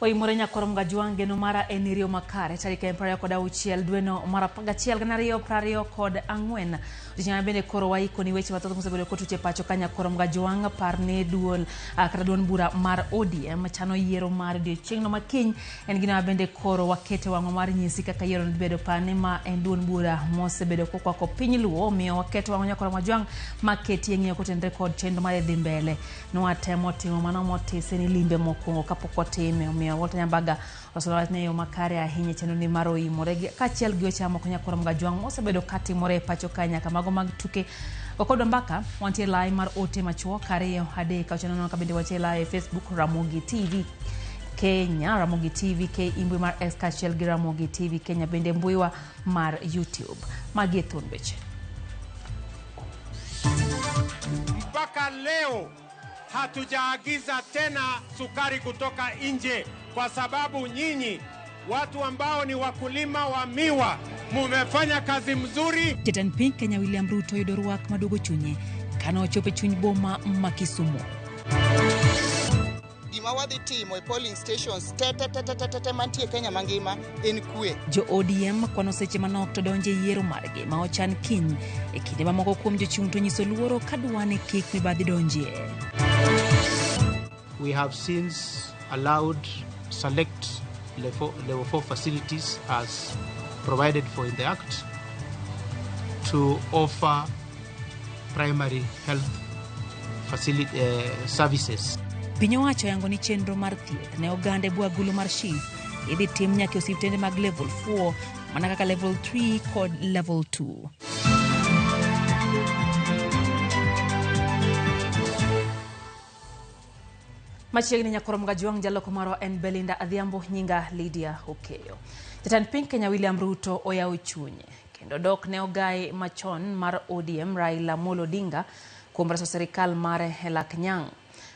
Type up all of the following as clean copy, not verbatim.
Oimore nyakwar Mgajwang' geno mara en iriyo makare tarik en 26 dweno mar 11 2024. Odiechieng' bende koro waiko ni weche mathoth mosebedo kotuch e pacho ka nyakwar Mgajwang' par ne duol kata duond bura mar ODM chano yiero mar odiechieng'no ma kiny en gino bende koro wakete wang'wa mar nyisi kaka yiero dhi bedo pane ma en duond bura mosebedo kokwako piny Luo omiyo waketo wang'wa nyakwar Mgajwang' maketie ng'iyo kotenre kod chenro mar dhi mbele. Nwatemo timo mano motise ni limbe mokwongo kapok otime omiyo Walter Nyambaga osolo wach ne yo makare ahinya e chenro ni mar oimore kaachiel gi weche mamoko nyakwar Mgajwang' mosebedo katimore e pacho ka nyaka mago mag tuke. Wakodwa mbaka wantie live mar ote machuok 2 3 9 ka bende wantie live e Facebook Ramogi TV Kenya, Ramogi TV K mbui mar X kaachiel gi Ramogi TV Kenya bende mbuiwa mar YouTube. Magi e thuond weche. Mpaka leo hatujaagiza tena sukari kutoka nje, kwa sababu nyinyi watu ambao ni wakulima wa miwa mumefanya kazi mzuri. Jatend piny Kenya William Ruto yudo rwak maduogo chunye kane ochopo e chuny boma ma Kisumu. Gima wadhi timo e polling stations te te te te te mantie Kenya mangima en kwe. Jo ODM kwano seche manok to donjo e yiero margi ma ochan kiny e kinde ma moko kuom jochung' to nyiso luoro ka dwani kik mibadhi donjie. We have since allowed select level 4 facilities as provided for in the Act to offer primary health facility, services. Piny owacho oyango ni chenro mar thieth ne oganda e bwo agulu mar SHIF idhi tim nyaka e osiptende mag level 4 mana kaka level 3 kod level 2. Machiegni nyakwar Mgajwang' jaloko marwa en Belinda Adhiambo, nyinga Lydia Okeyo. Jatend piny Kenya William Ruto oyawo chunye kendo dok ne ogai machon mar ODM Raila Amolo Odinga kuom reso sirikal mare e lak nyang'.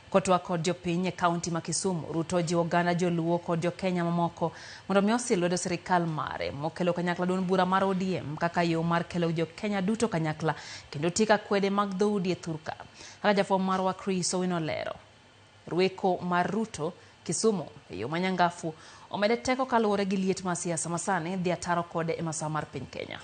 Kotwak kod jopiny e kaunti ma Kisumu, Ruto ojiwo oganda joluo kod jokenya mamoko mondo mi osil lwedo sirikal mare mokelo kanyakla duond bura mar ODM kaka yo mar kelo jokenya duto kanyakla kendo tieko akwede mag dhoudi e thurka. Kaka jafwambo marwa Chris Owino lero, rweko mar Ruto Kisumu e yo manyangafu omede teko kaluwore gi liet mar siasa masani dhi ataro kode e masawa mar piny Kenya.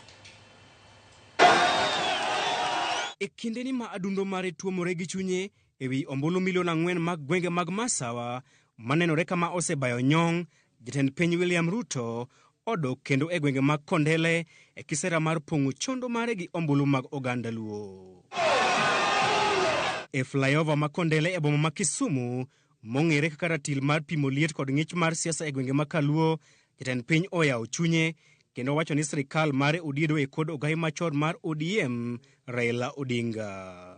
E kindeni ma adundo mare tuomore gi chunye e wi ombulu milion 4 mag gwenge mag Masawa manenore kama osebayo nyong', jatend piny William Ruto odok kendo e gwenge mag Kondele e kisera mar pong'o chondo mare gi ombulu mag oganda Luo. E flyover ma Kondele e boma ma Kisumu mong'ere kaka ratil mar pimo liet kod ng'ich mar siasa e gwenge ma Kaluo, jatend piny oyawo chunye kendo wacho ni sirikal mare odiedo e kod ogai machon mar ODM Raila Odinga.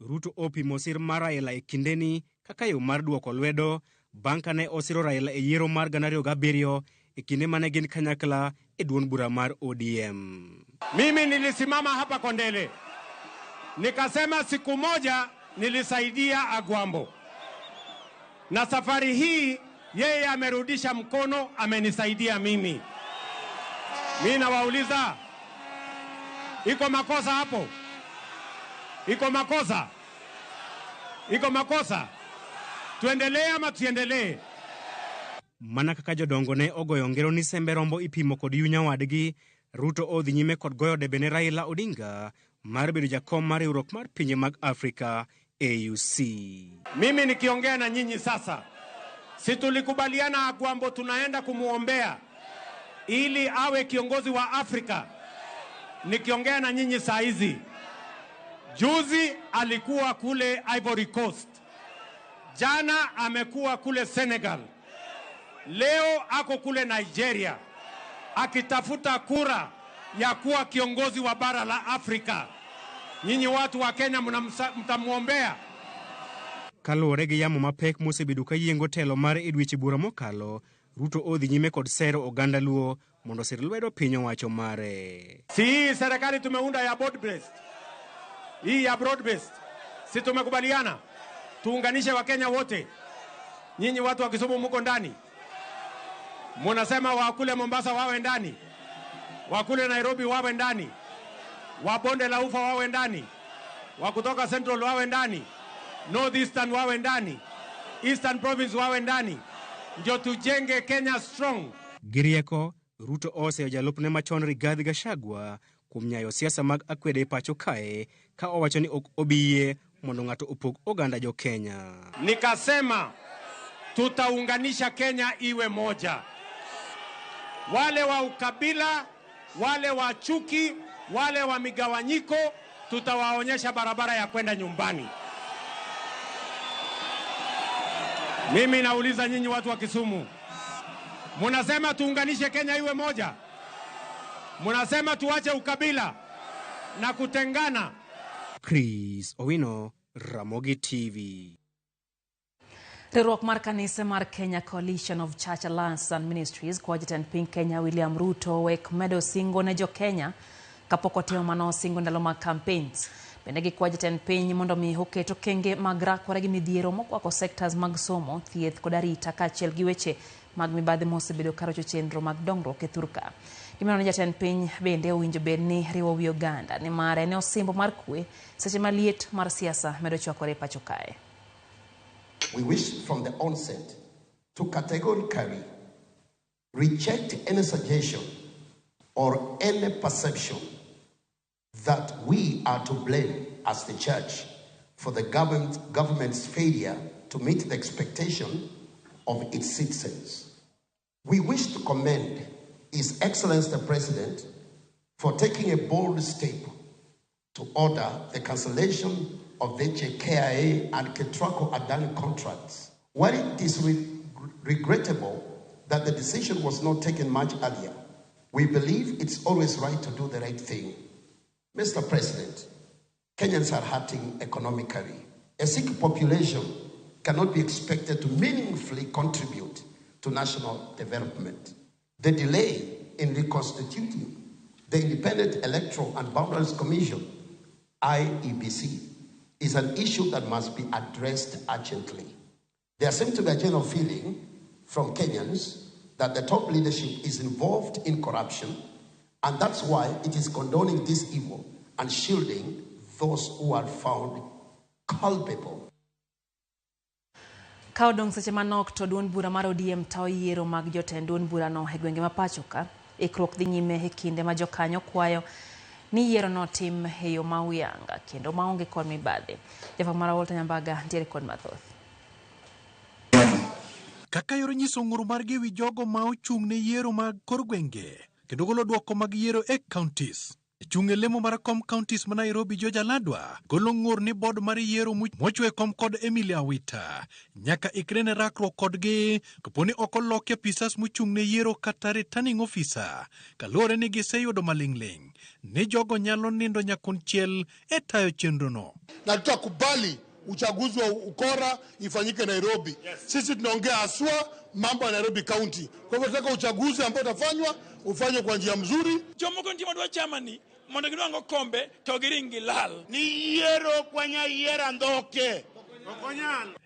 Ruto opimo sir mar Raila e kindeni kaka yo mar duoko lwedo bang' kane osiro Raila e yiero mar 2007 e kinde mane gin kanyakla e duond bura mar ODM. Mimi nilisimama hapa Kondele nikasema siku moja nilisaidia Agwambo, na safari hii yeye amerudisha mkono, amenisaidia mimi. Mimi nawauliza, iko makosa hapo? Iko makosa? Iko makosa? Tuendelee ama tuendelee? Mana kaka jodongo ne ogoyo ngero ni sembe rombo ipimo kod yu nyawadgi, Ruto odhi nyime kod goyo debe ne Raila Odinga mar bedo jakom mar riwruok mar pinje mag Afrika AUC. Mimi nikiongea na nyinyi sasa, si tulikubaliana Agwambo tunaenda kumuombea ili awe kiongozi wa Afrika? Nikiongea na nyinyi saa hizi, juzi alikuwa kule Ivory Coast, jana amekuwa kule Senegal, leo ako kule Nigeria akitafuta kura ya kuwa kiongozi wa bara la Afrika. Nyinyi watu wa Kenya mtamuombea? Kaluwore gi yamo mapek mosebedo ka yiengo telo mare e dweche buora mokalo, Ruto odhi nyime kod sero oganda Luo mondo osir lwedo piny owacho mare. Si hii serikali tumeunda ya broad based, hii ya broad based, si tumekubaliana tuunganishe Wakenya wote? Nyinyi watu wa Kisumu muko ndani, munasema wakule Mombasa wawe ndani, wakule Nairobi wawe ndani, wa bonde la ufa wawe ndani, wa kutoka Central wawe ndani, North Eastern wawe ndani, Eastern Province wawe ndani, ndio tujenge Kenya strong. Gi rieko, Ruto oseyo jalupne machon Rigathi Gachagua kuom nyayo siasa mag akwede e pacho kae ka owacho ni ok obi yie mondo ng'ato opog oganda jo Kenya. Nikasema tutaunganisha Kenya iwe moja. Wale wa ukabila, wale wa chuki, wale wa migawanyiko, tutawaonyesha barabara ya kwenda nyumbani. Mimi nauliza nyinyi watu wa Kisumu, munasema tuunganishe Kenya iwe moja? Munasema tuache ukabila na kutengana? Chris Owino, Ramogi TV. Riwruok mar kanise mar Kenya Coalition of Church Alliance and Ministries kwa jatend piny Kenya William Ruto wek medo singo ne jo Kenya kapok otimo mano singo ndalo mag campaigns. Bende gikwa jatend piny mondo mi oket okenge mag rakore gi midhiero mokwako sectors mag somo, thieth kod arita kaachiel gi weche mag mibadhi mosebedo karocho chenro mag dongruok e thurka. Gimeno ni jatend piny bende owinjo bed ni riwo wi oganda nimar en e osimbo mar kwe seche ma liet mar siasa medo chwakore e pacho kae. We wish from the onset to categorically reject any suggestion or any perception that we are to blame as the church for the government's failure to meet the expectation of its citizens. We wish to commend His Excellency the President for taking a bold step to order the cancellation of the JKIA and Ketraco Adani contracts. While it is regrettable that the decision was not taken much earlier, we believe it's always right to do the right thing. Mr. President, Kenyans are hurting economically. A sick population cannot be expected to meaningfully contribute to national development. The delay in reconstituting the Independent Electoral and Boundaries Commission, IEBC, is an issue that must be addressed urgently. There seems to be a general feeling from Kenyans that the top leadership is involved in corruption, and that's why it is condoning this evil and shielding those who are found culpable. Ka odong' seche manok to duond bura mar ODM tayo yiero mag jotend duond burano e gwenge ma pacho ka. Ikruok dhi nyime e kinde ma jokanyo kwayo ni yiero no tim e yo ma huyanga kendo maonge kod mibadhi. Jafwambo marwa Walter Nyambaga ntiere kod mathoth. Kaka yor nyiso ng'ur margi ewi jogo ma ochung' ne yiero mag kor gwenge kendo golo duoko mag yiero e counties. Chung' e lemo mar kom counties ma Nairobi George Aladwa golo ng'ur ni board mar yiero mochwe kom kod Emilia Awita nyaka ikre ne rakruok kodgi kapo ni ok oloki apisas mochung' ne yiero kata returning officer kaluwore ni giseyudo maling'ling' ni jogo nyalo nindo nyakonchiel e tayo chenrono. Na tutakubali uchaguzi wa ukora ifanyike Nairobi. Sisi tunaongea haswa mambo ya Nairobi County. Kwa hivyo tunataka uchaguzi ambao utafanywa ufanywe kwa njia mzuri. Jomoko nitie madwa chamani mondo ginwang' okombe to giring gilal. Ni yiero ok wanyal yiero andhoke.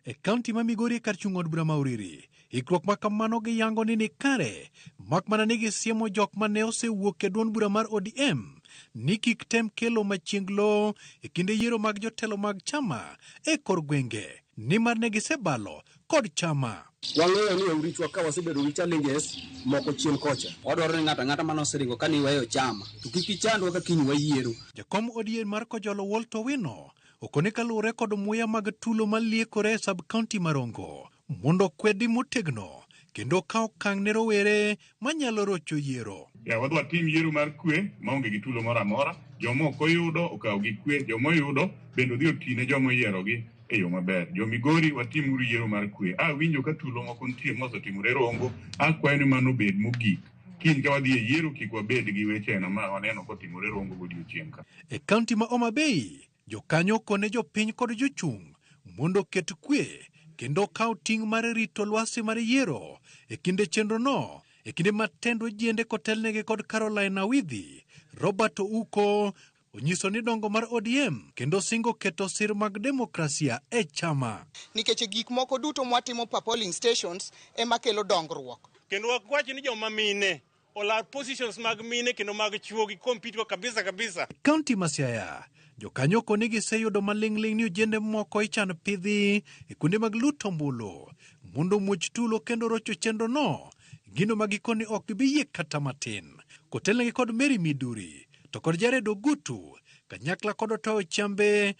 E kaunti ma Migori kar chung' od bura ma Uriri, ikruok ma kamano giyango ni ni kare, mak mana ni gisiemo jok ma ne osewuok e duond bura mar ODM ni kik tem kelo machienglo e kinde yiero mag jotelo mag chama e kor gwenge, nimar ne gisebalo kod chama. Wang'eyo ni e urichwa ka wasebedo gi challenges moko chien kocha. Wadwaro ni ng'ato ang'ata mane oseringo ka niweyo chama to kik ichandwa ka kiny wayiero. Jakom ODM mar Kojolo Walter Owino okone kaluwore kod muya mag tulo maliekore e sub-county ma Rongo mondo okwedi motegno kendo okaw okang' ne rowere manyalo rocho yiero. Ya wadwa tim yiero mar kwe maonge gi tulo moro amora. Joma ok oyudo okaw gi kwe, joma oyudo bende odhi oti ne joma oyierogi e yo maber. Jo Migori watimuru yiero mar kwe. Awinjo ka tulo moko nitie mosetimore Rongo, akwayo ni mano obed mogik. Kiny ka wadhi e yiero kik wabed gi weche no ma waneno kotimore Rongo godiochieng' ka. E kaunti ma Homa Bay, jokanyo okone jopiny kod jochung' mondo oket kwe kendo okaw ting' mar rito lwasi mar yiero e kinde chenrono e kinde ma tend ojiende kotelnegi kod Caroline Awidhi, Robert Ouko onyiso ni dongo mar ODM kendo singo keto sir mag demokrasia e chama. Nikech gik moko duto mwatimo pa polling stations ema kelo dongruok. Kendo wakwach ni joma mine olar positions mag mine kendo mag chuo gi compete go kabisa kabisa. Kaunti ma Siaya, Jokanyo koni giseyudo maling'ling' ni ojende moko ichan pidhi e kuonde mag luto ombulu mondo omuoch tulo kendo rocho chenrono, gino ma gikoni ok gibi yie kata matin. Kotelnegi kod Mary Miduri to kod Jared Ogutu kanyakla kod Otoyo Chambe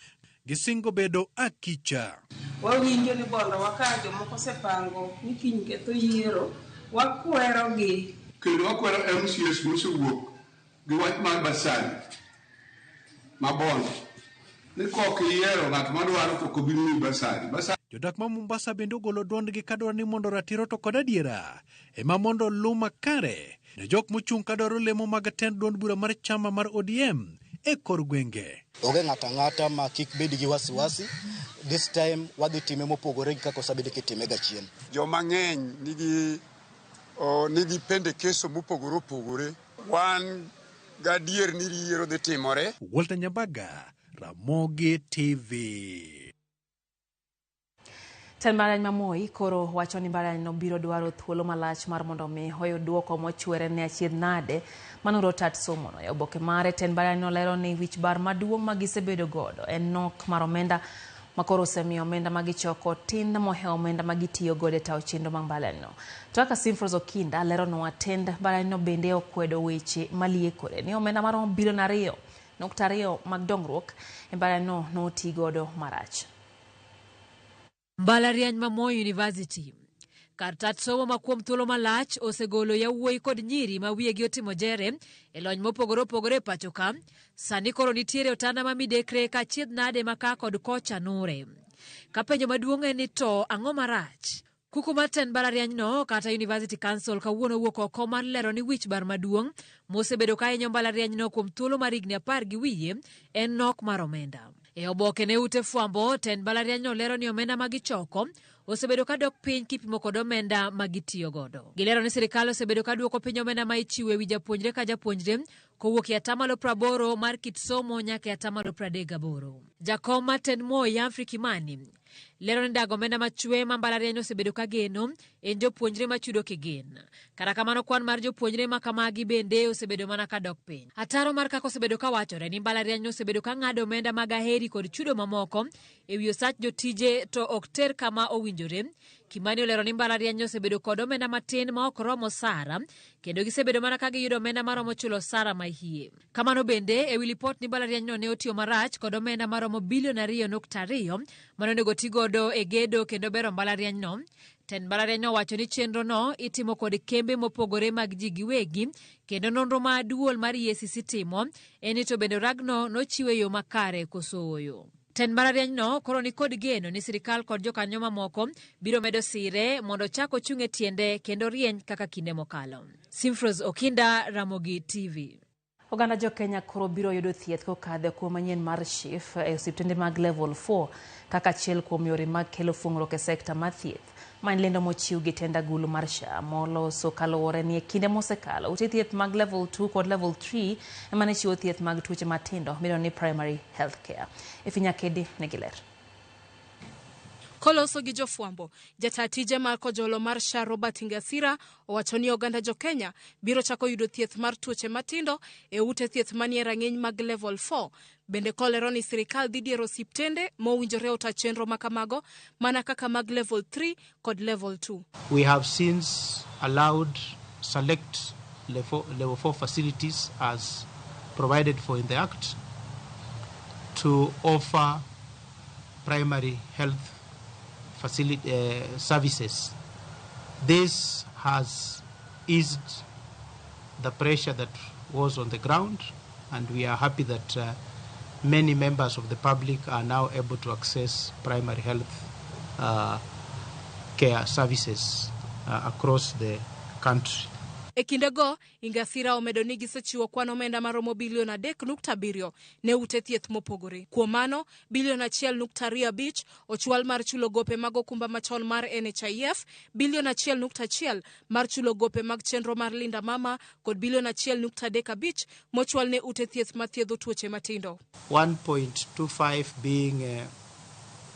gisingo bedo akicha. Wawinjo ni bondo wa ka jomoko osepango ni kiny ketho yiero, wakwerogi. Kendo wakwero MCAs mosewuok gi wach mar basari ma bondo ni kok iyiero ng'at madwaro to ok obi miyi basari. Basari Jodak ma Mombasa bende ogolo dwondgi kadwaro ni mondo ratiro to kod adiera ema mondo oluw makare ne jok mochung' kadwaro lemo mag tend duond bura mar chama mar ODM e kor gwenge. Onge ng'ato ang'ata ma kik bed gi wasiwasi. This time wadhi time mopogore gi kaka osebedo kitime ga chien. Joma ng'eny nigi o, nigi pendekeso mopogore opogore. Wan gadier ni yiero dhi timore. Walter Nyambaga, Ramogi TV. Tend mbalariany ma Moi koro wacho ni mbalarianyno biro dwaro thuolo malach mar mondo mi oyud duoko mochwere ne achiedh nade manuro tat somono. E oboke mare, tend mbalarianyno lero ni wich bar maduong' ma gisebedo godo en nok mar omenda ma koro osemiyo omenda ma gichoko tin mohewo omenda ma gitiyo godo e tayo chenro mag mbalarianyno. To kaka Simfros Okinda leronwa, tend mbalarianyno bende okwedo weche maliekore ni omenda maromo bilion 2.2 mag dongruok e mbalarianyno noti godo marach. Mbalariany ma Moi University. Kar tat somo ma kuom thuolo malach osegolo yawuoyi kod nyiri ma wiyegi otimo jere e lony mopogore opogore e pacho ka. Sani koro nitiere otanda ma midekre ka achiedh nade ma ka kod kocha nure. Ka penjo maduong' en ni to ang'o marach? Kuku mar tend mbalarianyno kata University Council kawuono owuok oko mar lero ni wich bar maduong' mosebedo ka hinyo mbalarianyno kuom thuolo mar higni 10 gi wiye en nok mar omenda. E oboke ne ute fwambo, tend mbalarianyno lero ni omenda ma gichoko osebedo ka dok piny kipimo kod omenda ma gitiyo godo. Gilero ni sirikal osebedo ka duoko piny omenda ma ichiwo e wi japuonjre ka japuonjre kowuok e atamalo 80 mar kit somo nyaka e atamalo 38. Jakom mar tend Moi Humphrey Kimani lero ni dago omenda machwe ma mbalariany osebedo ka geno en jopuonjre machudo kigin. Kata kamano kwan mar jopuonjre ma kamagi bende osebedo mana ka dok piny. Ataro mar kaka osebedo ka wachore ni mbalariany osebedo ka ng'ado omenda mag aheri kod chudo mamoko e wi osach jotije to ok ter kama owinjore. Kimani olero ni mbalariany osebedo kod omenda matin ma ok romo osara kendo gisebedo mana ka giyudo omenda maromo chulo osara ma hie. Kamano bende e wi lipot ni mbalarianyno ne otiyo marach kod omenda maromo bilion 2.2 mane onego ti godo e gedo kendo bero mbalarianyno. Tend mbalarianyno owacho ni chenrono itimo kod kembe mopogore mag ji giwegi kendo nonro ma duol mar EACC timo en ni to bende ragno nochiwe e yo makare koso ooyo. Tend mbalarianyno koro ni kod geno ni sirikal kod jokanyo mamoko biro medo sire mondo ochak ochung' e tiende kendo rieny kaka kinde mokalo. Simfros Okinda, Ramogi TV. Oganda jo Kenya koro biro yudo thieth kokadho kuom manyien mar SHIF e osiptende mag level 4 kaka achiel kuom yore mag kelo fung'ruok e sekta mar thieth. Ma en lendo mochiw gi tend agulu mar SHA moloso kaluwore ni e kinde mosekalo ute thieth mag level 2 kod level 3 ema ne chiwo thieth mag tuoche matindo miluongo ni primary health care. Efi Nyakedi nigi ler. Koloso gi jofwambo, jata tije mar kojolo mar SHA Robert Ingasira owacho ni oganda jo Kenya biro chako yudo thieth mar tuoche matindo e ute thieth manie rang'iny mag level 4. Bende kolero ni sirikal dhi diero osiptende mowinjore ota chenro makamago mana kaka mag level 3 kod level 2. We have since allowed select level 4 facilities as provided for in the Act to offer primary health services. This has eased the pressure that was on the ground, and we are happy that many members of the public are now able to access primary health care services across the country. E kindego, Ingasira omedo ni gisechiwo kwan omenda maromo bilion 3.7 ne ute thieth mopogore. Kuom mano, bilion 1.25 ochwal mar chulo gope mag okumba machon mar NHIF, bilion 1.1 mar chulo gope mag chenro mar Linda Mama kod bilion 1.35 mochwal ne ute thieth mathiedho tuoche matindo. 1.25 being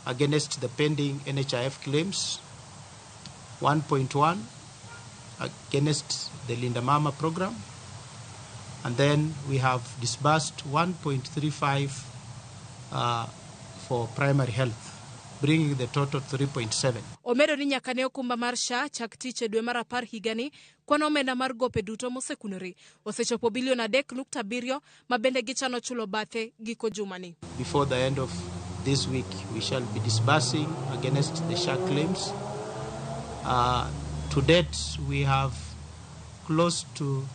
against the pending NHIF claims, 1.1 against the Linda Mama program, and then we have disbursed 1.35 for primary health, bringing the total to 3.7. Omedo ni nyaka ne okumba mar SHA chak tich e dwe mar 10 higani, kwan omenda mar gope duto mosekunore osechopo bilion 3.7 ma bende gichano chulo bathe giko jumani. Before the end of this week, we shall be disbursing against the SHA claims. To date, we have close to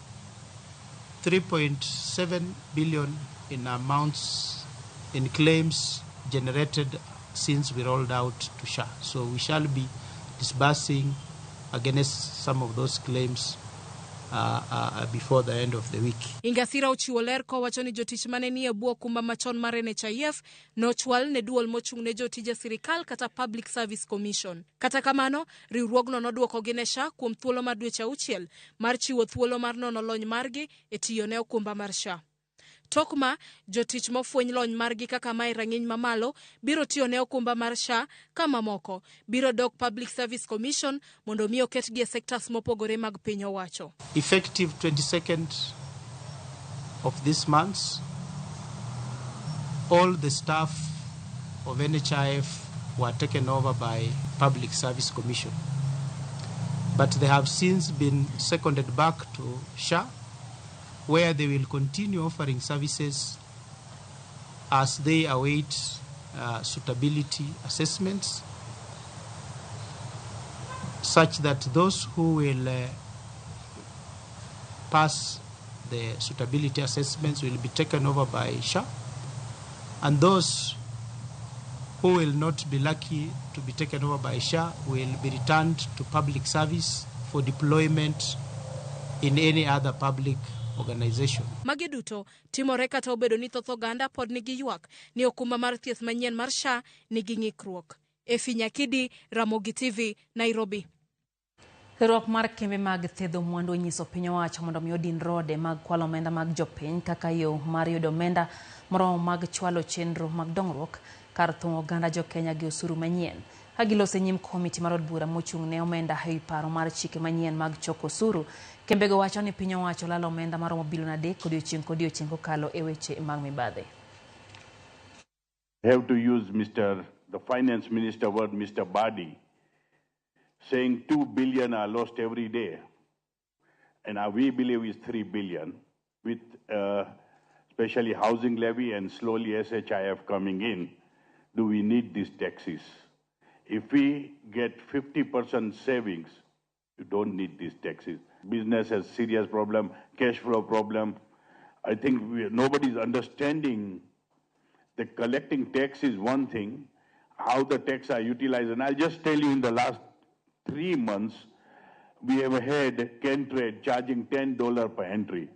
3.7 billion in amounts in claims generated since we rolled out to SHA. So we shall be disbursing against some of those claims before the end of the week. Ingasira ochiwo ler kowacho ni jotich mane nie bwo okumba machon mar NHIF nochwal ne duol mochung' ne jotije sirikal kata Public Service Commission. Kata kamano, riwruogno nodwokogi ne SHA kuom thuolo mar dweche 6 mar chiwo thuolo mar nono lony margi e tiyo ne okumba mar SHA. Tok ma, jotich mofweny lony margi kaka mae rang'iny mamalo biro tiyo ne okumba mar SHA ka mamoko biro dok Public Service Commission mondo mi oketgi e sectors mopogore mag piny owacho. Effective 22nd of this month, all the staff of NHIF were taken over by Public Service Commission. But they have since been seconded back to SHA, where they will continue offering services as they await suitability assessments, such that those who will pass the suitability assessments will be taken over by SHA, and those who will not be lucky to be taken over by SHA will be returned to public service for deployment in any other public organization. Magi duto timore kata obedo ni thoth oganda pod nigi ywak ni okumba mar thieth manyien mar SHA nigi ng'ikruok. Efi Nyakidi, Ramogi TV, Nairobi. Riwruok mar kembe mag thedho mwandu onyiso piny owacho mondo mi odin rode mag kwalo omenda mag jopiny kaka yo mar yudo omenda moromo mag chwalo chenro mag dongruok kar thung'o oganda jokenya gi osuru manyien. Ka giloso e nyim komiti mar od bura mochung' ne omenda e wi paro mar chike manyien mag choko osuru, kembego wacho ni piny owacho lalo omenda maromo bilion 3 odiochieng' kodiochieng' kokalo e weche mag mibadhi. Have to use Mr. the finance minister word, Mr. Badi, saying 2 billion are lost every day. And we believe is 3 billion, with especially housing levy and slowly SHIF coming in. Do we need these taxes? If we get 50% savings, you don't need these taxes. Business has serious problem, cash flow problem. I think nobody's understanding that collecting tax is one thing, how the tax are utilized. And I'll just tell you, in the last 3 months, we have had Kentrade charging $10 per entry.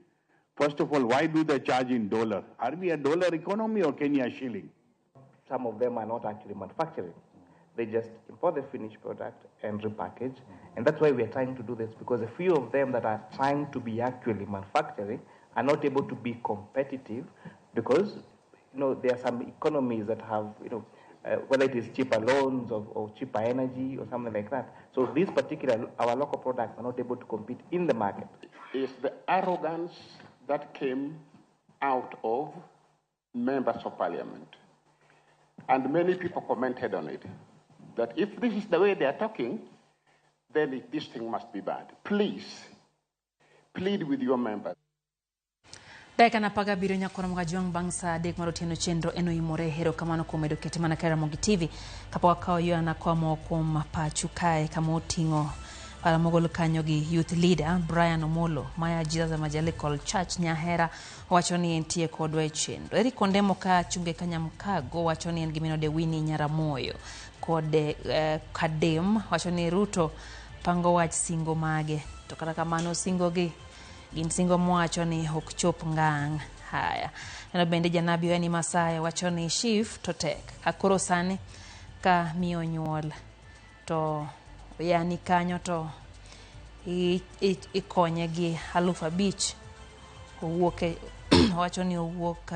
First of all, why do they charge in dollar? Are we a dollar economy or Kenya shilling? Some of them are not actually manufacturing. They just import the finished product and repackage. And that's why we are trying to do this, because a few of them that are trying to be actually manufacturing are not able to be competitive because, you know, there are some economies that have, you know, whether it is cheaper loans or cheaper energy or something like that. So these particular, our local products are not able to compete in the market. It's the arrogance that came out of members of parliament. And many people commented on it, that if this is the way they are talking, then this thing must be bad. Please, plead with your members. Dakika na 17 nyakoro mga bang' sa 3 mar otieno chenro en oimore. Erokamano kuom medo kete mana ka Ramogi TV kapok wakawo ywak koa kuom pachu kae kama oting'o paro mogol kanyo gi youth leader Brian Omolo maya Jesus Evangelical Church Nyahera wacho ni entie kodwa e chenro. Eric Ondemo ka chunge Kanyamkago wacho ni en gi minode Winnie Nyaramoyo kod Kadem wacho ni Ruto pango wach singo mage to kata kamano singo gi gin singo mowacho ni ok chop ngang'. Haya, neno bende janabi Weni Masaya wacho ni SHIF to tek akoro sani ka miyo nyuol to yani kanyo to ikonye gi 5,000 owuok wacho ni owuok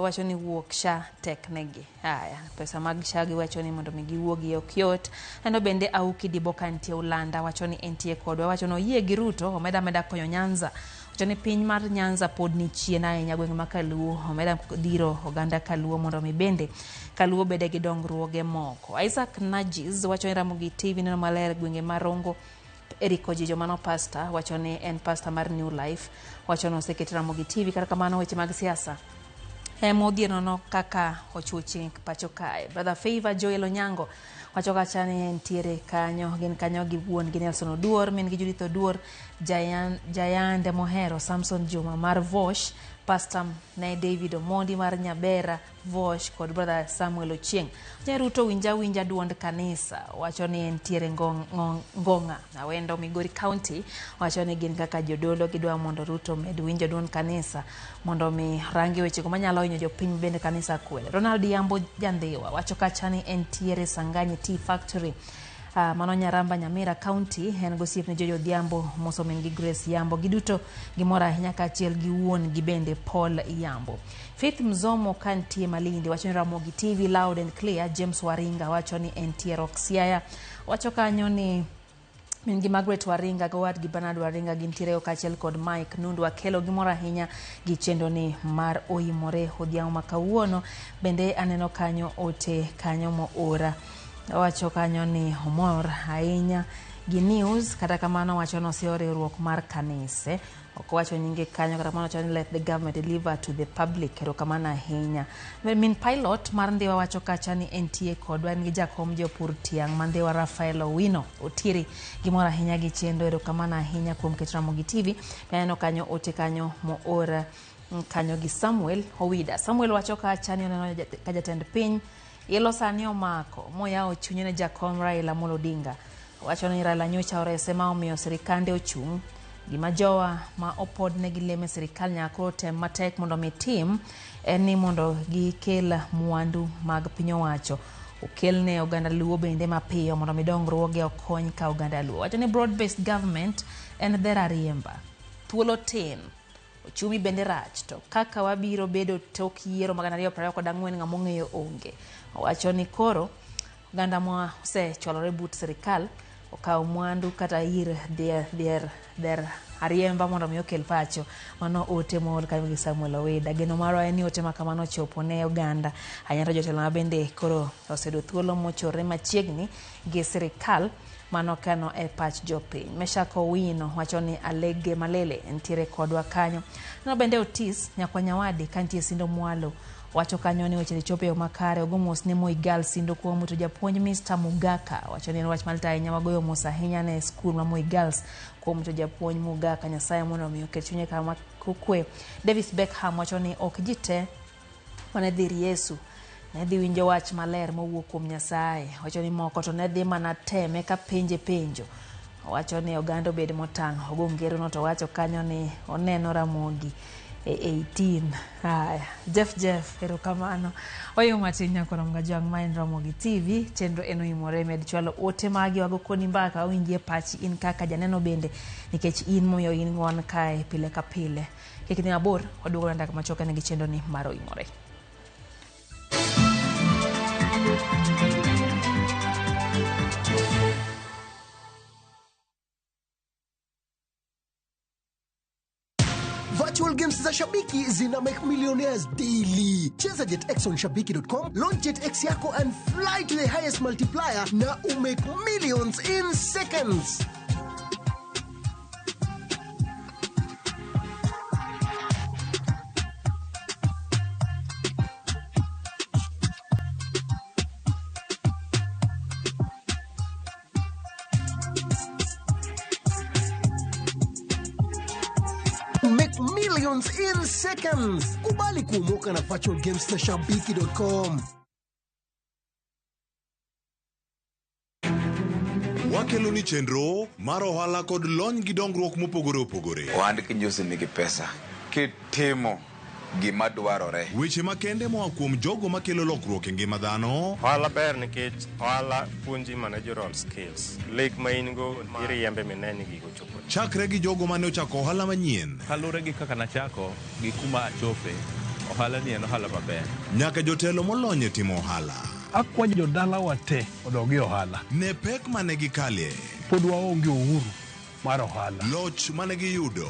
wacho ni wuok SHA tek negi. Haya, pesa mag SHA giwacho ni mondo mi giwuogi ok yot. Neno bende Auki Diboka nitie Ulanda wacho ni entie kodwa wacho ni oyie gi Ruto omeda meda konyo Nyanza. Wacho ni piny mar Nyanza pod ni chien ahinya gwenge ma Kaluo. Omeda dhiro oganda Kaluo mondo mi bende Kaluo bede gi dongruoge moko. Isaac Najis wacho ni Ramogi TV neno maler gwenge ma Rongo. Eric Ojijo mano pastor wacho ni en pastor mar New Life wacho ni oseket Ramogi TV. Kata kamano weche mag siasa ema odhier nono kaka ochuo chieng' pacho kae. Brother Favor Joel Onyango wacho kacha ni entiere kanyo, gin kanyo gi wuon gi Nelson Oduor, min gi Judith Oduor, Jayande Mohero, Samson Juma mar Vosh, Pastor ne David Omondi mar Nyabera Vosh kod Brother Samuel Ochieng. Ruto winja winja duond kanisa wacho ni entiere Ngonga Awendo Migori County wacho ni gin kaka jodolo gidwa mondo Ruto med winjo duond kanisa mondo mi rangi wechego manyalo hinyo jopiny bende kanisa kwedo. Ronald Yambo Jandhiwa wacho kacha ni entiere Sanganyi Tea Factory. Mano Nyaramba Nyamira County en gosiepne Jojo Odhiambo moso min gi Grace Yambo giduto gimor ahinya kaachiel gi wuon gi bende Paul Yambo. Faith Mzomo kantie Malindi wacho ni Ramogi TV loud and clear. James Waringa wacho ni entie Rock Siaya wacho kanyo ni min gi Margaret Waringa gi owadgi Bernard Waringa gintiere kaachiel kod Mike Nundu Akelo gimor ahinya gi chenro ni mar oimore odhiambo ma kawuono. Bende aneno kanyo ote kanyo moora wacho kanyo ni omor ahinya gi news kata kamano wacho ni oseyo riwruok mar kanise ok owacho nyinge kanyo kata kamano wacho ni let the government deliver to the public. Erokamano ahinya. Min pilot mar Ndhiwa wacho kacha ni entie kodwa en gi jakom jopur tiang' ma Ndhiwa Rafael Owino Otiri gimor ahinya gi chenro. Erokamano ahinya kuom keto Ramogi TV. Aneno kanyo ote kanyo moor kanyo gi Samuel Owida. Samuel wacho kacha ni oneno ka jatend piny ilo sani omako moyawo chunye ne jakom Raila Amolo Odinga. Wacho ni Raila nyocha orese ma omiyo sirikande ochung'. Gima jowa ma opodne gi leme sirikal nyaka koro tem matek mondo mi tim en ni mondo gikel mwandu mag piny owacho okelne oganda Luo bende mapiyo mondo mi dongruoge okony ka oganda Luo. Wacho ni broad based government en dher ariemba. Thuolo tin. Ochumi bende rach to kaka wabiro bedo tok yiero mag 2024 ng'ama ong'eyo onge. Owacho ni koro oganda ma osechwalore but sirikal okaw mwandu kata ir dher ariemba mondo mi okel pacho. Mano ote moor kanyo gi Samuel Owida. Geno marwa en ni ote ma kamano ochopo ne oganda ahinya to jotelo ma bende koro oseyudo thuolo mochorre machiegni gi sirikal mano kano e pach jopiny. Meshak Owino wacho ni Alege Malele nitiere kodwa kanyo. No bende Otis nyakwa Nyawadi kantie Sindo Mwalo wacho kanyo ni weche chopo e yo makare. Ogo mos ne Moi Girls Sindo kuom to japuonj Mr. Mugaka wacho ni en wach malit ahinya wagoyo mos ahinya ne skul ma Moi Girls kuom to japuonj Mugaka. Nyasaye mondo mi oket chunye kama kokwe. Davis Beckham wacho ni ok ji te mane dhi ir Yesu ne dhi winjo wach maler mowuok kuom Nyasaye. Wacho ni moko to ne dhi mana teme ka penje penjo. Wacho ni oganda obed motang'. Ogo ngero no to wacho kanyo ni oneno Ramogi e 18. Haya, Jeff erokamano. Oyo matin nyakoro Mgajwang' ma en Ramogi TV. Chenro en oimore med chwalo ote magi wago koni mbaka wawinjie pachi in kaka janeno bende nikech in momiyo in wan kae pile ka pile. Kik idhi mabor, waduogo na dakika machuok gi chenro ni mar oimore. Virtual games za Shabiki zina make millionaires daily. Cheza JetX on shabiki.com, launch JetX yako and fly to the highest multiplier na umake millions in seconds. Make millions in seconds. Kubali kuomoka na virtual games na shabiki.com. Wakelo ni chenro mar ohala kod lony gi dongruok mopogore opogore. Ohand kinjusi nigi pesa kitimo gima dwarore. Weche makende moa kuom jogo makelo lokruok e ngima dhano. Ohala ber nikech ohala puonji managerial skills. Lek ma in go iriembe mine ni gigo chopo. Chakre gi jogo mane ochako ohala manyien. Kaluwore gi kaka nachako gi kuma achope, ohala ni en ohala maber. Nyaka jotelo molony e timo ohala. Akwayo jodalawa te odog e ohala. Ne pek mane gikalie. Pod waonge uhuru mar ohala. Loch mane giyudo.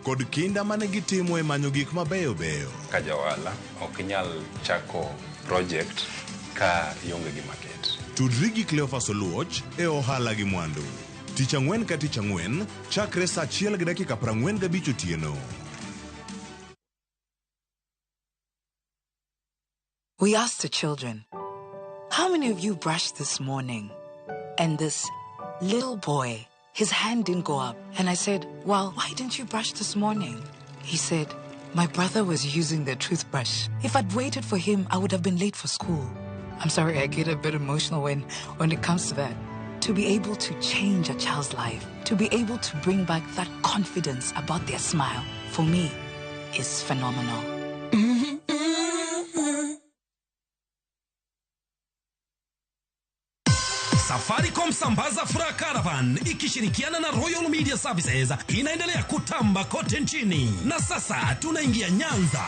kod kinda mane gitimo e manyo gik mabeyo beyo. Ka ja ohala ok inyal chako project ka ionge gi market. Tudri gi Cleophas Oluoch e ohala gi mwandu. Tich ang'wen ka tich ang'wen chakre saa 1:45 otieno. We asked the children, "How many of you brushed this morning?" And this little boy, his hand didn't go up. And I said, "Well, why didn't you brush this morning?" He said, "My brother was using the toothbrush. If I'd waited for him, I would have been late for school." I'm sorry, I get a bit emotional when it comes to that. To be able to change a child's life, to be able to bring back that confidence about their smile, for me, is phenomenal. Safaricom Sambaza Furaha Caravan ikishirikiana na Royal Media Services inaendelea kutamba kote nchini. Na sasa tunaingia Nyanza.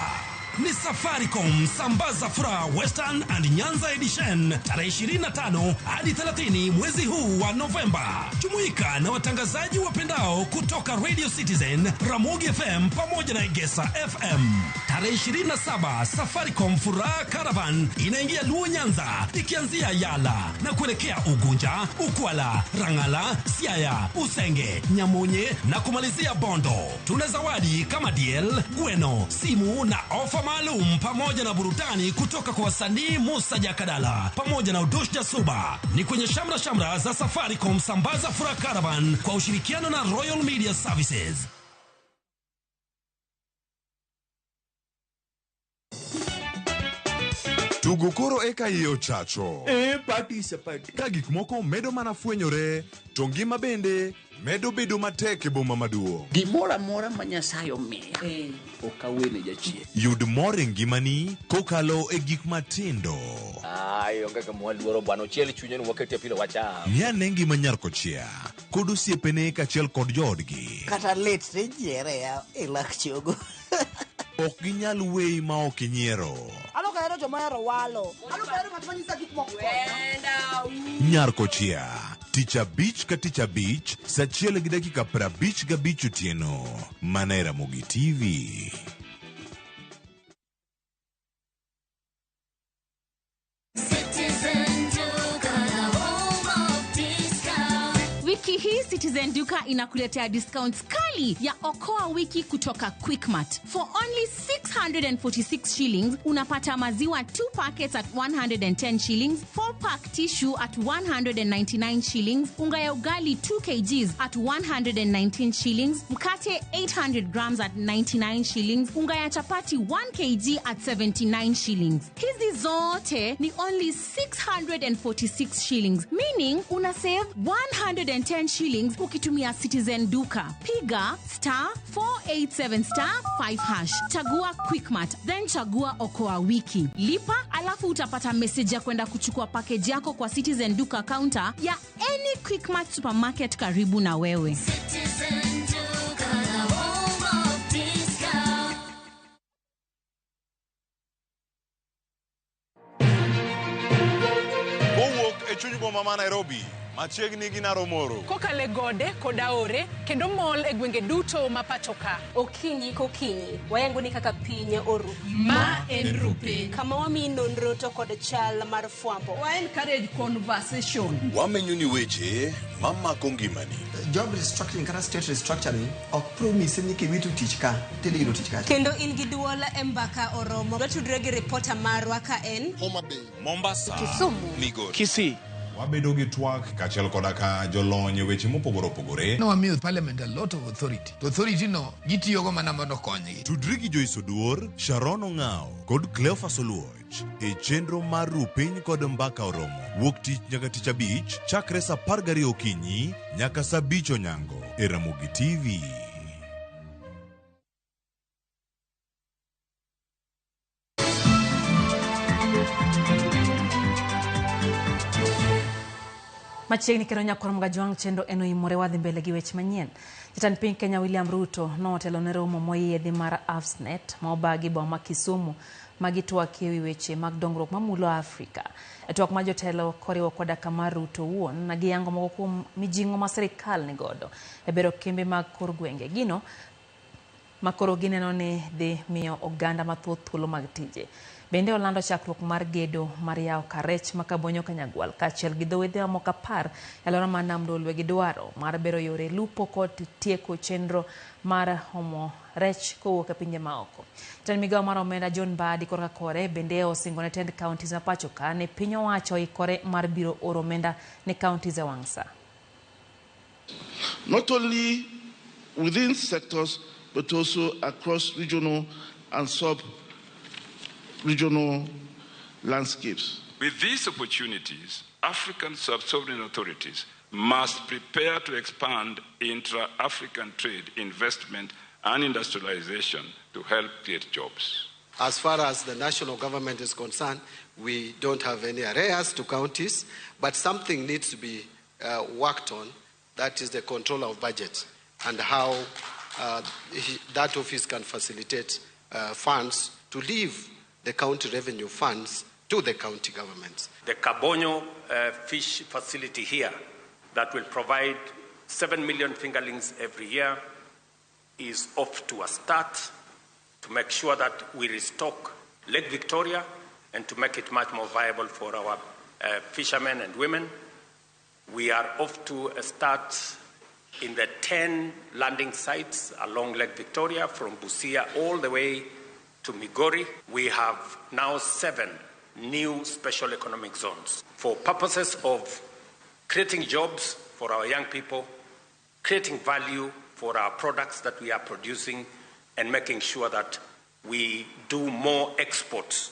Ni Safaricom Sambaza Furaha Western and Nyanza Edition tarehe 25 hadi 30 mwezi huu wa Novemba. Jumuika na watangazaji wapendao kutoka Radio Citizen, Ramogi FM pamoja na Egesa FM. Tarehe 27 Safaricom Furaha Caravan inaingia Luo Nyanza ikianzia Yala na kuelekea Ugunja, Ukwala, Rangala, Siaya, Usenge, Nyamonye na kumalizia Bondo. Tuna zawadi kama DL, Gweno, simu na ofa maalum pamoja na burudani kutoka kwa wasanii Musa Jakadala pamoja na Udush Jasuba. Ni kwenye shamra shamra za Safaricom Sambaza Furaha Caravan kwa ushirikiano na Royal Media Services. Tugo koro eka iye ochacho. E party sapati. Ka gik moko medo mana fwenyore, to ngima bende medo bedo matek e boma maduong'. Gimoro amora ma Nyasaye omiya, ok awene jachien. Yud mor e ngimani kokalo e gik matindo. Ai, onge gima waluoro bwana, ochiel chunye ni wakete pilo wacham. Ng'i ane ngima nyar kochia kod osiepene kaachiel kod joodgi. Kata lit tijiere ya e lak chogo. Ok ginyal weyi ma ok inyiero. Ano ka hero joma ohero walo. Ano ka hero ng'at ma nyisa gik moko. Nyar kochia tich abich ka tich abich saa 1:55 otieno mana e Ramogi TV. Wiki hii Citizen Duka inakuletea discounts kali ya Okoa Wiki kutoka Quickmart. For only 646 shillings, unapata maziwa 2 packets at 110 shillings, 4 pack tissue at 199 shillings, unga ya ugali 2 kgs at 119 shillings, mkate 800 grams at 99 shillings, unga ya chapati 1 kg at 79 shillings. Hizi zote ni only 646 shillings, meaning una save 110 shillings ukitumia Citizen Duka. Piga star 487 star 5 hash. Chagua Quickmart, then chagua Okoa Wiki. Lipa alafu utapata message ya kwenda kuchukua package yako kwa Citizen Duka counter ya any Quickmart supermarket karibu na wewe. Citizen Duka, the home of discount. Kowuok e chuny boma ma Nairobi, machiegni gi Naromoro. Kokale gode kod aore kendo mol e gwenge duto ma pacho ka. Okinyi kokinyi, wayango ni kaka piny oru. Ma en Rupiny. Kama wamiyi nonro to kod chal mar fwambo. Wa encourage conversation. Wamenyo ni weche mamako ngimani. Job restructuring kata state restructuring ok promise ni kiwito tich ka tidhi yudo tich kacha. Kendo in gi duol e mbaka oromo. Watudre gi ripota marwa ka en Homa Bay, Mombasa, Kisumu, Migori, Kisii. Wabedo gi twak kaachiel koda ka jolony e weche mopogore opogore. Nowamiyo parliament a lot of authority. To authority no gitiyogo mana mondo okonygi. Tudri gi Joyce Oduor, Sharon Ong'ao kod Cleophas Oluoch e chenro mar Rupiny kod Mbaka Oromo. Wuok tich nyaka tich abich chakre saa 12 okinyi nyaka saa 5 onyango e Ramogi TV. Machiegni kendo nyakwar Mgajwang' chenro en oimore wadhi mbele gi weche manyien. Jatend piny Kenya William Ruto notelo ne romo moyiedhi mar AfSNET ma obagi boma ma Kisumu ma gitwak ewi weche mag dongruok mamulo Afrika. E twak ma jotelo koriwo koda kama Ruto wuon na giyango moko kuom mijing'o ma sirikal nigodo e bero kembe mag kor gwenge. Gino makoro gineno ni dhi miyo oganda mathoth thuolo mag tije. Bende olando chakruok mar gedo mar yawo kar rech ma Kabonyo Kanyagwal kaachiel gi dho wedhe mamoko 10 e alwora mar Nam Lolwe gi dwaro mar bero yore lupo kod tieko chenro mar omo rech kowuok e pinje maoko. Jatend migao mar omenda John Mbadi korka kore bende osingo ne tend counties ma pacho ka ni piny owacho oikore mar biro oro omenda ne counties e wang' sa. Not only within sectors but also across regional and sub-regional landscapes. With these opportunities, African sub-sovereign authorities must prepare to expand intra-African trade, investment, and industrialization to help create jobs. As far as the national government is concerned, we don't have any arrears to counties, but something needs to be worked on. That is the control of budget and how that office can facilitate funds to leave the county revenue funds to the county governments. The Kabonyo fish facility here that will provide 7 million fingerlings every year is off to a start to make sure that we restock Lake Victoria and to make it much more viable for our fishermen and women. We are off to a start in the 10 landing sites along Lake Victoria from Busia all the way to Migori. We have now 7 new special economic zones for purposes of creating jobs for our young people, creating value for our products that we are producing, and making sure that we do more exports.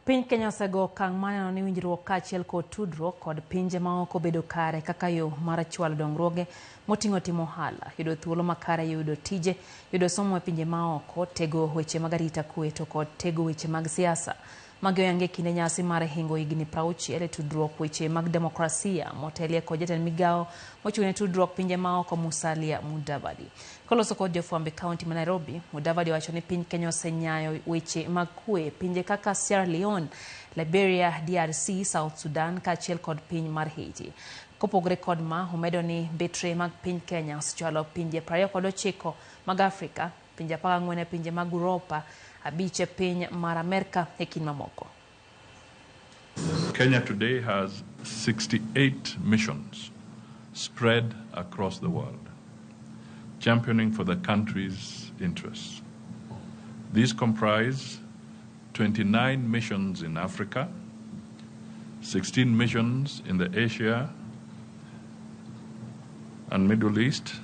Piny Kenya osego okang' mar neno ni winjruok kaachiel kod tudruok kod pinje maoko bedo kare kaka yo mar chwalo dongruoge moting'o timo ohala, yudo thuolo makare, yudo tije, yudo somo e pinje maoko, tego weche mag arita kwe to kod tego weche mag siasa. Magi oyangi e kinde nyasi mar hingo higni 60 e tudruok weche mag demokrasia motelie kod jatend migao mochung' ne tudruok pinje maoko Musalia Mudavadi. Koloso kod jofwambo e kaunti ma Nairobi, Mudavadi owacho ni piny Kenya osenyayo weche mag kwe pinje kaka Sierra Leone, Liberia, DRC, South Sudan kaachiel kod piny mar Haiti. Kopogore kod ma, omedo ni mbetre mag piny Kenya osechwalo pinje 29 mag Afrika, pinje 14 e pinje mag Uropa, 5 e piny mar Amerka e kind mamoko. Kenya today has 68 missions spread across the world, championing for the country's interests. These comprise 29 missions in Africa, 16 missions in the Asia and Middle East,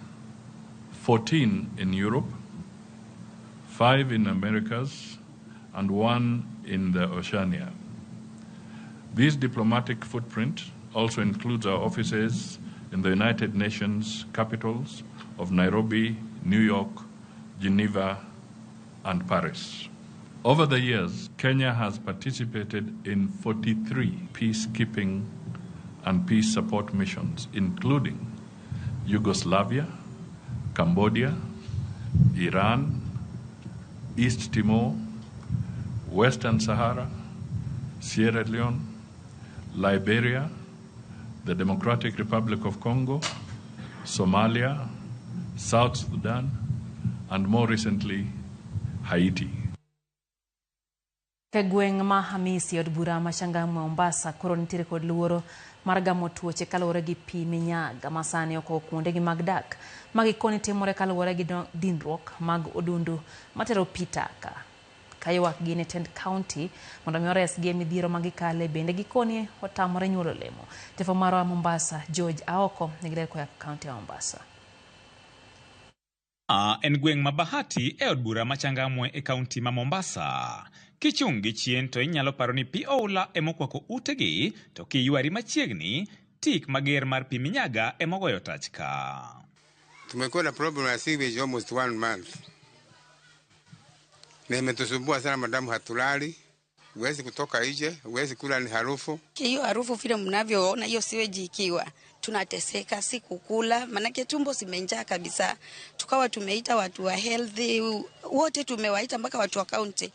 14 in Europe, 5 in Americas, and 1 in the Oceania. This diplomatic footprint also includes our offices in the United Nations capitals of Nairobi, New York, Geneva, and Paris. Over the years, Kenya has participated in 43 peacekeeping and peace support missions, including Yugoslavia, Cambodia, Iran, East Timor, Western Sahara, Sierra Leone, Liberia, the Democratic Republic of Congo, Somalia, South Sudan, and more recently, Haiti. E gweng' ma Hamisi od bura ma Changamwe Mombasa koro nitiere kod luoro mar gamo tuoche kaluwore gi pi minyaga ma sani okowo kuondegi mag dak. Magi koni timore kaluwore gi dinruok mag odundu matero pi taka. Ka ywak gi ne tend county mondo mi oresgi e midhiero ma gikale, bende gikoni otamore nyuolo lemo. Jafwambo marwa Mombasa George Aoko nigi ler koa kaunti ya Mombasa. En gweng' ma Bahati e od bura ma Changamwe e kaunti ma Mombasa. Kichung' gi chien to inyalo paro ni pi oula emokwako utegi, to kiywari machiegni, tik mager mar pi minyaga emogoyo tach ka. Tumekuwa na problem ya sewage almost 1 month. Na imetusumbua sana madamu, hatulali, huwezi kutoka nje, huwezi kula, ni harufu. Hiyo harufu vile mnavyoona hiyo sewage ikiwa tunateseka, si kukula, manake tumbo zimenjaa kabisa. Tukawa tumeita watu wa health wote, tumewaita mpaka watu wa county,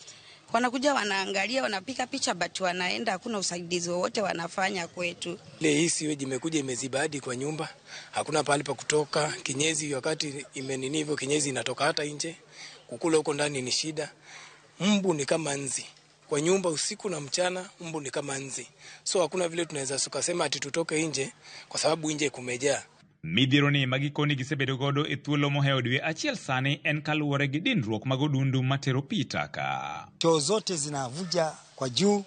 Wanakuja wanaangalia, wanapiga picha, but wanaenda, hakuna usaidizi wowote wanafanya kwetu. Ile hii sewage imekuja imeziba hadi kwa nyumba, hakuna pahali pa kutoka. Kinyezi wakati imenini hivyo, kinyezi inatoka hata nje, kukula huko ndani ni shida. Mbu ni kama nzi kwa nyumba usiku na mchana, mbu ni kama nzi, so hakuna vile tunaweza tukasema ati tutoke nje kwa sababu nje kumejaa. Midhiero ni ma gikoni gisebedo godo e thuolo mohewo dwe achiel sani en kaluwore gi dinruok mag odundu matero pi taka. Choo zote zinavuja kwa juu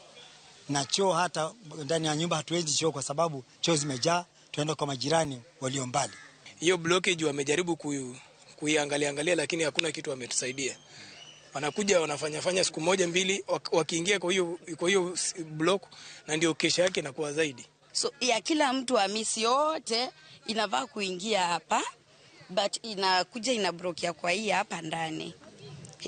na choo hata ndani ya nyumba hatuwezi choo kwa sababu choo zimejaa, tunaenda kwa majirani walio mbali. Hiyo blockage wamejaribu kuiangalia angalia, lakini hakuna kitu wametusaidia. Wanakuja wanafanya fanya siku moja mbili, wakiingia kwa hiyo block, na ndio kesha yake inakuwa zaidi. So ya kila mtu Hamisi yote inavaa kuingia hapa, but inakuja inabrokia kwa hii hapa ndani.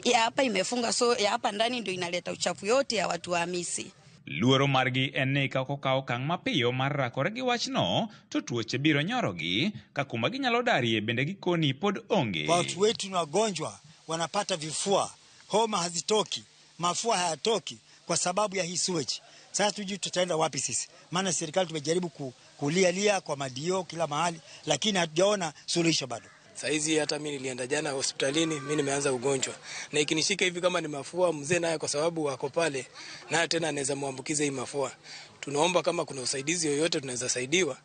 Ya hapa imefunga, so ya hapa ndani ndio inaleta uchafu yote ya watu wa Hamisi. Luoro margi en ni ka ok okaw okang' mapiyo mar rakore gi wachno to tuoche biro nyorogi ka kuma ginyalo darie bende gikoni pod onge. Watu wetu ni wagonjwa, wanapata vifua, homa hazitoki, mafua hayatoki kwa sababu ya hii sewage. Sasa tujui tutaenda wapi sisi, maana serikali tumejaribu kulialia kwa madio kila mahali, lakini hatujaona suluhisho bado. Saizi hata mimi nilienda jana hospitalini, mimi nimeanza ugonjwa. Na ikinishika hivi kama ni mafua, mzee naye kwa sababu wako pale, naye tena anaweza muambukiza hii mafua. Tunaomba kama kuna usaidizi yoyote tunaweza saidiwa,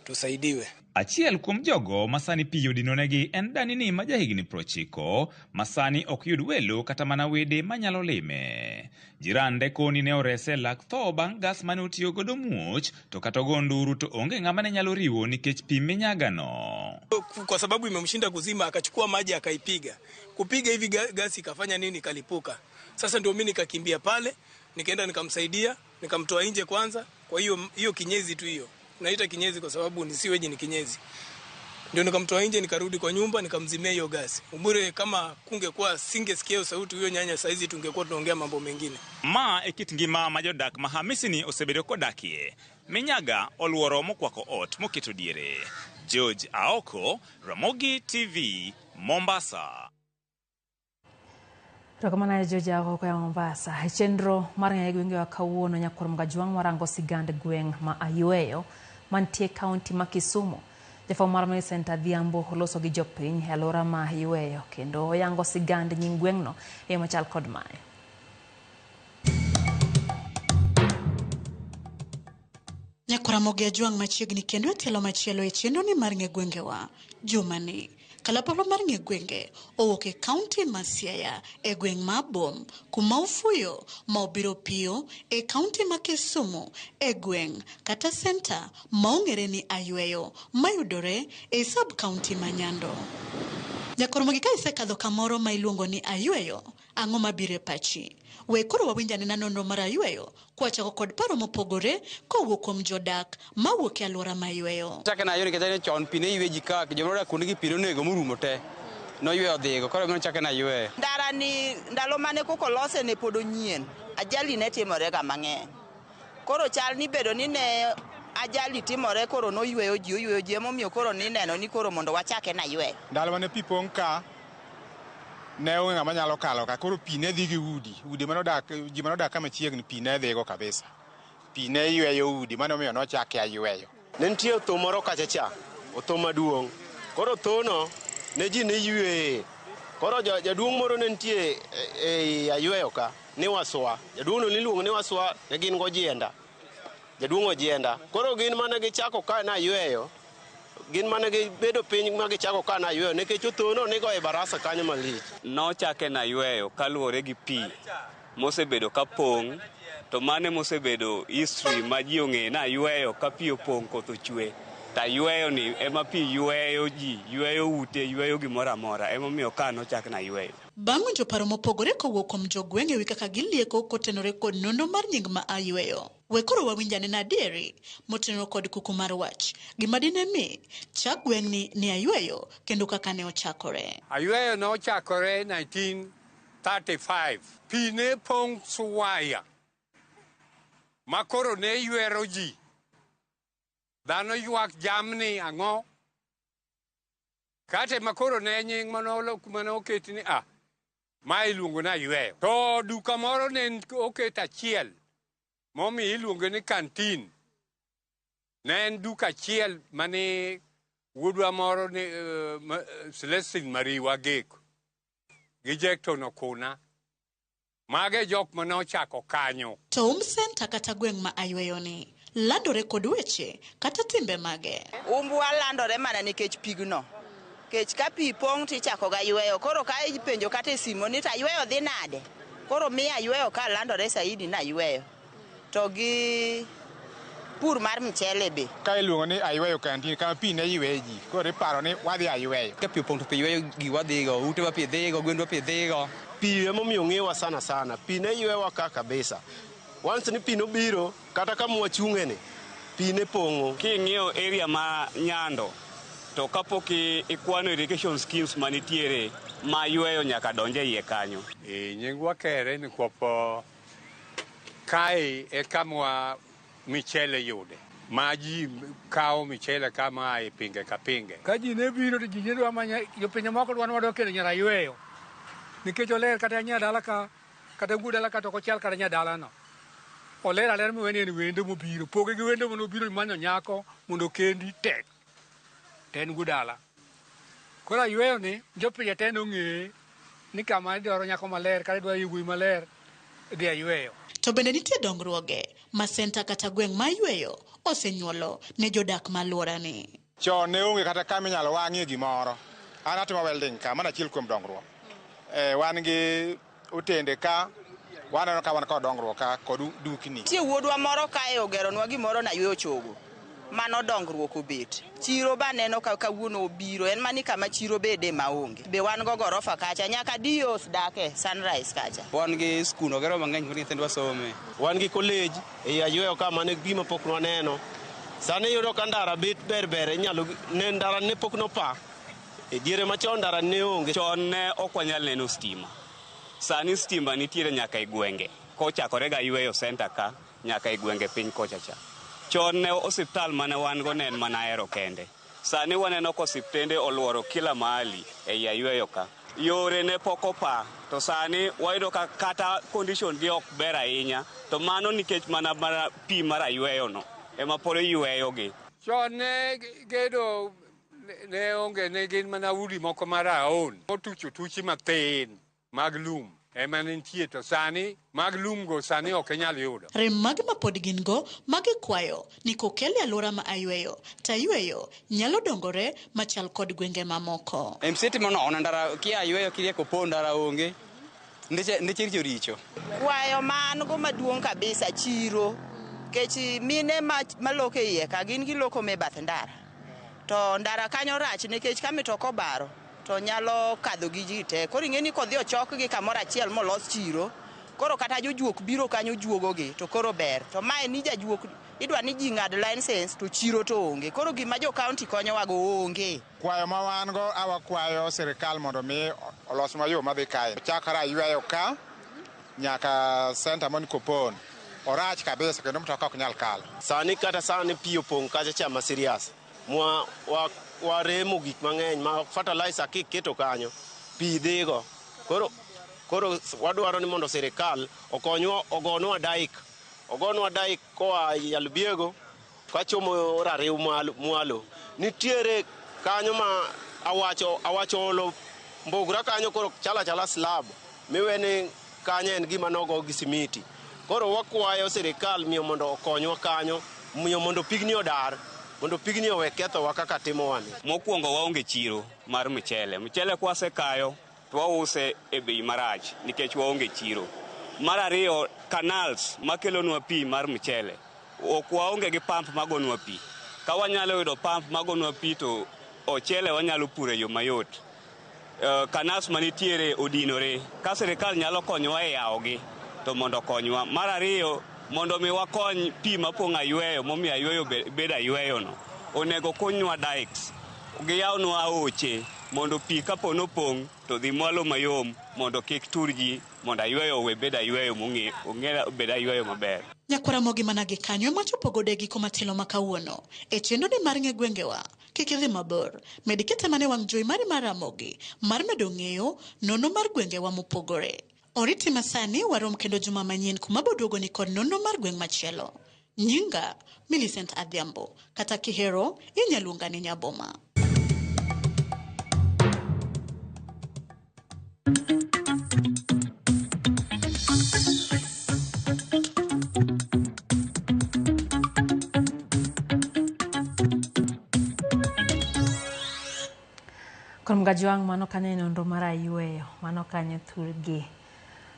tusaidiwe. Achiel kuom jogo masani pi odinonegi en Danini ma jahigni 90 masani ok yud welo kata mana wede manyalo lime. Jirande koni ne orese lak tho bang' gas mane otiyo godo muoch to kata ogo nduru to onge ng'ama ne nyalo riwo nikech pi minyagano. Kwa sababu imemshinda kuzima, akachukua maji akaipiga. Kupiga hivi gasi ikafanya nini, ikalipuka. Sasa ndio mimi nikakimbia pale, nikaenda nikamsaidia, nikamtoa nje kwanza. Kwa hiyo kinyezi tu hiyo. Naita kinyezi kwa sababu ni siweji, ni kinyezi. Ndio nikamtoa nje, nikarudi kwa nyumba nikamzimia hiyo gasi. Ubure kama kungekuwa singesikia sauti huyo nyanya, saizi tungekuwa tunaongea mambo mengine. Ma e kit ngima ma jodak ma Hamisi ni osebedo kodakie. Minyaga oluoro mokwako ot moketo diere. George Aoko, Ramogi TV, Mombasa. Erokamano George Aoko koa Mombasa. E chenro mar ng'eyo gwengewa kawuono nyakwar Mgajwang' warango sigand gweng' ma Ayweyo mantie kaunti ma Kisumu. Jafwambo mar Millicent Adhiambo oloso gi jopiny e alwora ma Ayweyo kendo oyango sigand nying gweng'no e yo machal kod mae. Nyakwar Ajwang' machiegni kendo e tielo machielo e chenro ni mar ng'e gwengewa. Jumani, kalapapla mar ng'e gwenge owuok e kaunti ma Siaya e gweng' ma Bom, kuma ofuyo ma obiro piyo e kaunti ma Kisumu e gweng' kata senta ma ong'ere ni Ayweyo mayudore e sub kaunti ma Nyando. Nyakwar ka isekadho kamoro ma iluongo ni Ayweyo, ang'o mabiro e pachi? We koro wawinj anena nonro mar Ayweyo kwachako kod paro mopogore kowuok kuom jodak mawuok e alwora ma Ayweyo. Chake na Ayweyo nikech chon pi ne ywe ji ka joma odak kuondegi pi nonego morumo te noyweyo odhigo, koro emomiyo chake na Ayweyo. Ndara ni ndalo mane koko lose ne pod onyien, ajali ne timore ga mang'eny. Koro chal ni bedo ni ne ajali timore koro noyweyo ji, oyweyo ji, emomiyo koro nineno ni koro mondo wachake na Ayweyo. Ndalo mane pi pong' ka ne onge ng'ama nyalo kalo ka, koro pi ne dhi gi udi manodak, ji manodak ka machiegni pi ne dhigo kabisa. Pi ne yweyo udi, mano omiyo nochake Ayweyo. Ne nitie otho moro kacha cha, otho maduong'. Koro othono ne ji ne yweye. Koro jaduong' moro ne nitie e Ayweyo ka, ni Waswa. Jaduong'no niluongo ni Waswa, ne gin gojienda. Jaduong' Ojienda. Koro gin mane gichako ka na Ayweyo, gin mane gibedo piny ma gichako ka na Ayweyo nikech othono nigo e barasa kanyo malich. Nochake na Ayweyo kaluwore gi pi mosebedo ka pong', to mane mosebedo history ma ji ong'eyo na Ayweyo ka pi opong' koth ochwe. To Ayweyo ni ema pi yweyo ji, yweyo ute, yweyo gimoro amora, emomiyo ka nochak na Ayweyo. Bang' winjo paro mopogore kowuok kuom jogweng' ewi kaka gilieko kotenore kod nonro mar nying ma Ayweyo. We koro wawinj anena adieri motenore kod kuku mar wach. Gima dine mi chak gweng'ni ni Ayweyo kendo kaka ne ochakore. Ayweyo ne ochakore 1935. Pi ne pong' Suwaya ma koro ne ywero ji. Dhano ywak jamni ang'o. Kate ma koro ne nying mane oketi ni Ma iluongo ni Ayweyo. To duka moro ne oket achiel momiyo iluonge ni kantin. Ne en duka achiel mane wuodwa moro ni Celestine Mariwa Geko gi Jackton Okuna. Mage jok mane ochako kanyo. To senta kata gweng' ma Ayweyo ni landore kod weche kata timbe mage. Umbwa landore mana nikech pigno. Kech ka pi pong' tichako ga yweyo. Koro ka ipenjo kata e simo ni to ayweyo dhi nade? Koro miyo ayweyo ka landore saidi na ayweyo. To gi pur mar mchele be. Ka iluongo ni Ayweyo kantin, kama pi ne yweye ji. Koro iparo ni wadhi Ayweyo. Ka pi opong' to pi yweyo giwa dhigo, utewa pi dhigo, gwendwa pi dhigo. Pi emomiyo ong'ewa sana sana. Pi ne ywewa ka kabisa. Once ni pi nobiro, kata kama wachung'e ni, pi ne pong'o. King'iyo area ma Nyando, to kapok ikwano irrigation schemes manitiere ma yweyo nyaka donje iye kanyo. Nyingwa kere ni kuopo kae e kama michele yude. Ma ji kawo michele kama e pinge ka pinge. Ka ji ne biro to ji ne dwa manya jopinje moko dwa ni wadwa kendo nyar Ayweyo. Nikech oler kata nya dala ka kata wuod dala ka to ok ochal kata nya dala no. Oler aler miweni en wendo mobiro. Poge gi wendo manobiro manyo nyako mondo okendi tek. To en wuod dala. Koro Ayweyo ni jopinje te nong'eye ni kama idwaro nyako maler kata idwaro wuoyi maler idhi Ayweyo. To bende nitie dongruoge ma senta kata gweng' ma Ayweyo osenyuolo ne jodak ma alworani. Chon ne onge kata kama inyalo wang'ie gimoro. An atimo welding ka, mano achiel kuom dongruok. Wan gi otende ka, waneno ka wan kod dongruok ka kod dukni. Nitie wuodwa moro kae ogeronwa gimoro na Ayweyo chogo. Mano dongruok obet. Chiro ba neno ka kawuono obiro, en mani kama chiro bede maonge. Be wan go gorofa kacha, nyaka Dios dake Sunrise kacha. Wan gi skul ogero mang'eny kendo nyithindwa some. Wan gi college ei Ayweyo ka mano gima pok nwaneno. Sani iyudo ka ndara bet ber ber, inyalo ne ndara ne pok nopa. E diere machon ndara ne onge. Chon ne ok wanyal neno stima. Sani stima nitiere nyaka e gwenge. Kochakore ga Ayweyo center ka nyaka e gwenge piny kocha cha. Chon ne osiptal mane wan go ne en mana Ahero kende. Sani waneno ka osiptende oluoro kila mahali ei Ayweyo ka. Yore ne pok opa, to sani wayudo ka kata condition gi ok ber ahinya, to mano nikech mana pi mar Ayweyo no ema pod iyweyo gi. Chon ne gedo ne onge, ne gin mana udi moko mar aon motucho tuchi mathin mag lum ema ne nitie, to sani mag lum go sani ok inyal yudo. Rem mage ma pod gin go magikwayo ni kokel e alwora ma Ayweyo to Ayweyo nyalo dongore machal kod gwenge mamoko. MC timo nono ndara kia Ayweyo kirieko po ndara onge. Ndeche richo richo. Kwayo ma an go maduong' kabisa chiro. Kech mine maloko e iye ka gin giloko me bath ndara. To ndara kanyo rach nikech ka mitoka obaro to nyalo kadho gi ji te. Koro ing'e ni kodhi ochokgi kamoro achiel molos chiro, koro kata jojuok biro kanyo juogogi to koro ber. To mae ni jajuok idwa ni ji ng'ad license to chiro to onge. Koro gima jo county konyowago onge. Kwayo ma wan go awakwayo sirikal mondo mi olosnwa yo madhi kae. Chakore Ayweyo ka nyaka center man Kopon. Orach kabisa kendo mtoka ok nyal kalo. Sani kata sani pi opong' kacha cha ma serious. Mwa waremo gik mang'eny ma fertilizer kiketo kanyo pi dhigo. Koro wadwaro ni mondo sirikal okonywa ogonwa dike. Ogonwa dike koa Nyalbiego kachomo Rariw mwalo. Nitiere kanyo ma awacho olo Mbugra kanyo koro chala chala slab miweni kanyo en gima nogo gi simiti. Koro wakwayo sirikal miyo mondo okonywa kanyo, miyo mondo pigni odar, mondo pigni owe kethowa kaka timowani. Mokwongo waonge chiro mar mchele. Mchele kwasekayo to wause e bei marach nikech waonge chiro. Mar ariyo, canals makelonwa pi mar mchele. Ok waonge gi pump magonwa pi. Ka wanyalo yudo pump magonwa pi to ochele wanyalo puro e yo mayot. Canals manitiere odinore. Ka sirikal nyalo konyowa e yawogi to mondo okonywa. Mar ariyo, mondo mi wakony pi mapong'o Ayweyo momiyo Ayweyo bed Ayweyo no, onego kunywa dikes, giyawnwa aoche mondo pi kapo nopong' to dhi mwalo mayom mondo kik tur ji, mondo Ayweyo owe bed Ayweyo mong'e, ong'e bed Ayweyo maber. Nyakwara Ramogi mana gi kanyo ema chopo godo e giko matelo ma kawuono e chenro ni mar ng'e gwengewa. Kik idhi mabor. Med kete mana e wang' jowi mari mar Ramogi mar medo ng'eyo nonro mar gwengewa mopogore. Oriti masani warom kendo juma manyien kuma aboduogoni kod nonro mar gweng' machielo. Nyinga Millicent Adhiambo kata kihero inya luonga ni Nyaboma. Koro Mgajwang' mano kanyo e nonro mar ayweyo mano kanyo thurgi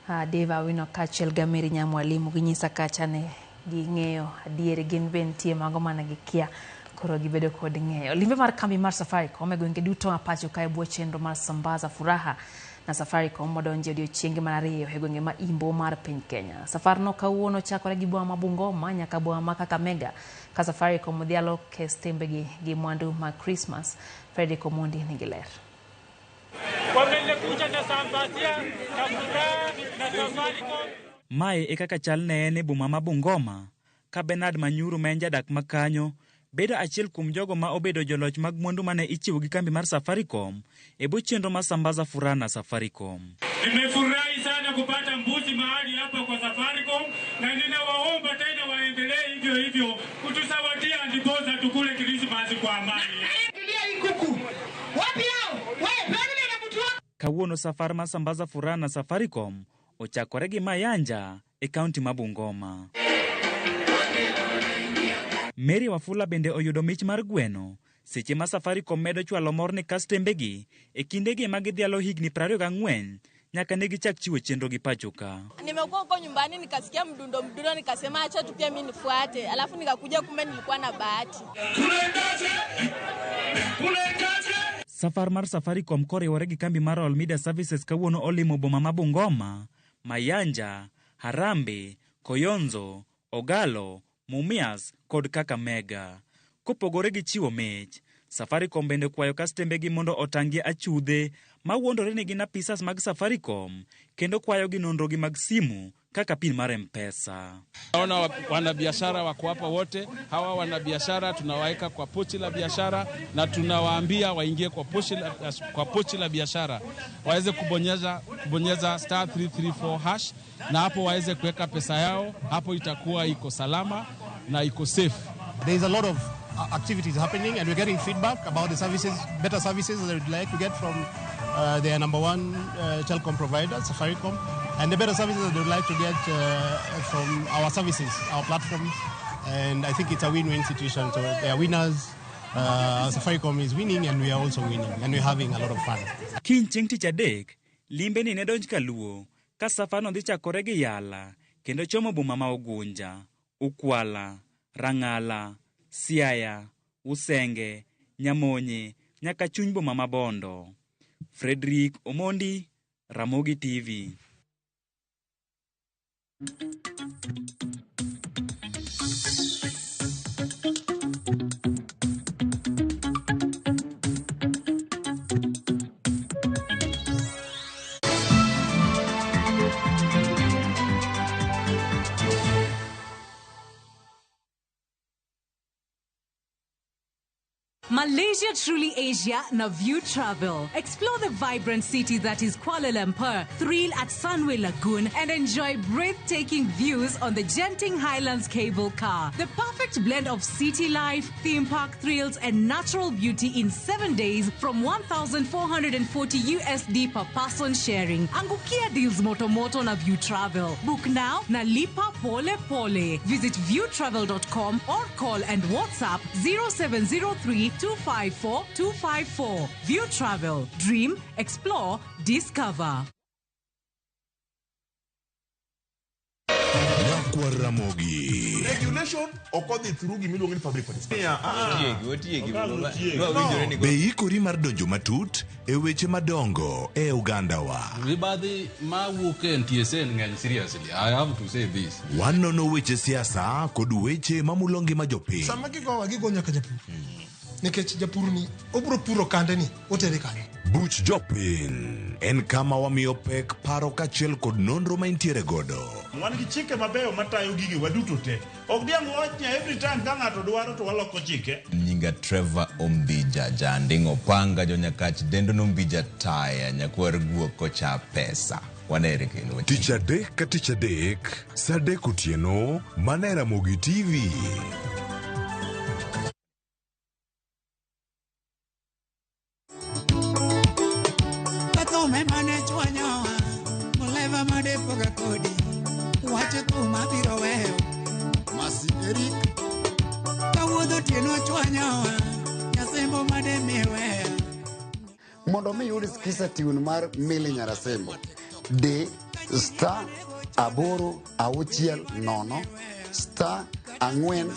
Dave Awino kaachiel gi Amiri Nyamwalimu ginyisa kacha ni ging'eyo adier gin be nitie mago mane gikia koro gibedo kod ng'eyo. Limbe mar kambi mar Safaricom e gwenge duto ma pacho ka e bwo chenro mar Sambaza Furaha na Safaricom modonjo e odiechienge mar ariyo e gwenge ma Imbo mar piny Kenya. Safarno kawuono chakore gi boma ma Bungoma nyaka boma ma Kakamega ka Safaricom odhialo kestembegi gi mwandu mag Krismas. Fredrick Omondi nigi ler. Mae e kaka chal ne en e boma ma Bungoma ka Bernard Manyuru ma en jadak ma kanyo bedo achiel kuom jogo ma obedo joloch mag mwandu mane ichiwo gi kambi mar Safaricom e bwo chenro mar Sambaza Furaha na Safaricom. Nimefurahi sana kupata mbuzi mahali hapa kwa Safaricom na ninawaomba tena waendelee hivyo hivyo kutusawadia ndiposa tukule Krismasi kwa amani. Kawuono safar mar Sambaza Furaha na Safaricom ochakore gi Mayanja e kaunti ma Bungoma. Mary Wafula bende oyudo mich mar gweno seche ma Safaricom medo chwalo mor ne kastembegi e kindegi ma gidhialo higni 24 nyaka ne gichak chiwo chenro gi pacho ka. Nimekuwa huko nyumbani nikasikia mdundo mdundo, nikasema acha tu pia mimi nifuate, alafu nikakuja kumbe nilikuwa na bahati. Safar mar Safaricom koriwore gi kambi mar All Media Services kawuono olimo boma ma Bungoma, Mayanja, Harambee, Koyonzo, Ogalo, Mumias kod Kakamega. Kopogore gi chiwo mich, Safaricom bende kwayo kastembegi mondo otang' gi achudhe mawuondore ni gin apisas mag Safaricom kendo kwayo gi nonrogi mag simu kaka pin mar M-Pesa. Naona wanabiashara wako hapa wote. Hawa wanabiashara tunawaweka kwa pochi la biashara na tunawaambia waingie kwa pochi la biashara waweze kubonyeza star 334 hash na hapo waweze kuweka pesa yao. Hapo itakuwa iko salama na iko safe. There is a lot of activities happening and we're getting feedback about the services, better services that we'd like to get from their number one telecom provider, Safaricom, and the better services that they'd like to get from our services, our platforms. And I think it's a win-win situation. So they are winners, Safaricom is winning and we are also winning and we're having a lot of fun. Kiny chieng' tich adek, limbe ni ne donj kaluo ka safarno dhi chakore gi Yala kendo chomo boma ma Ugunja, Ukwala, Rang'ala, Siaya, Usenge, Nyamonye nyaka chuny boma ma Bondo. Frederick Omondi, Ramogi TV. Malaysia Truly Asia na View Travel. Explore the vibrant city that is Kuala Lumpur, thrill at Sunway Lagoon, and enjoy breathtaking views on the Genting Highlands cable car. The perfect blend of city life, theme park thrills, and natural beauty in 7 days from 1,440 USD per person sharing. Angukia deals moto moto na View Travel. Book now na lipa pole pole. Visit viewtravel.com or call and WhatsApp 0703 254 254. View Travel. Dream, explore, discover. Nyakwar Ramogi. Regulation ok odhi through gimiluongo ni public participation. Be ikori mar donjo matut e weche madongo e ogandawa. Mibadhi mawuok e NTSA ng'eny seriously. I have to say this. Wanono weche siasa kod weche mamulo ngima jopiny. Sama gigowa gigo nyaka japur. Nikech japur ni obiro puro kande ni otere kanye. Buch jopiny en kama wamiyo pek paro kaachiel kod nonro ma intiere godo. Wan gi chike mabeyo matayo gige waduto te. Ok diang' wach ni every time ka ng'ato dwaro to waloko chike. Nyinga Trevor Ombija, janding' opanga jonyakach dendo nombija taya nyakwar guok kocha pesa. Wanere kendo. Tich adek ka tich adek, sa adek otieno, mana e Ramogi TV. Kathume mane chwanyowa, muleva madepoga kodi, wach thum abiro weyo. Masi Eric. Kawuodh otieno chwanyowa, nyasembo made miweya. Mondo mi iyud Skiza tune mar Milly Nyarasembo, di star 8 6 0 star 4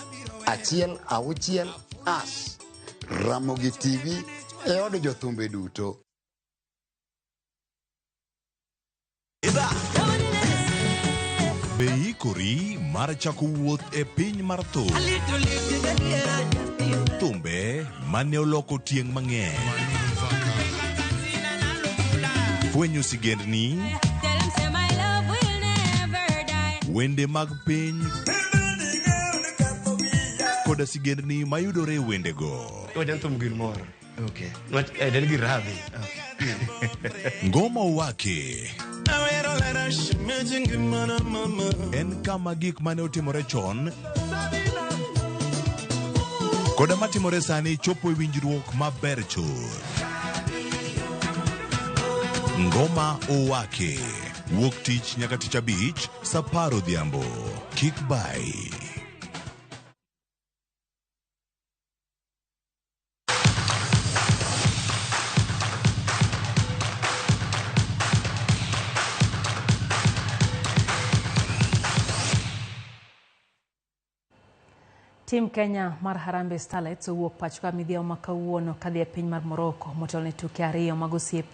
1 6 hash. Ramogi TV e od jothumbe duto. Be iikori mar chako wuoth e piny mar thum? Thumbe mane oloko tieng' mang'eny. Fwenyo sigendni, wende mag piny, koda sigendni mayudore e wendego. Wajan thum gir moro. Okay. Nwach en gir rabi. Ngoma Wake en kama gik mane otimore chon koda matimore sani chopo e winjruok maber chuth. Ngoma Owake wuok tich nyaka tich abich sa 10 odhiambo. Kik bai. Tim Kenya mar Harambee Starlets owuok pacho ka midhiambo ma kawuono kadhi e piny mar Morocco motelo ne tuke ariyo mag osiep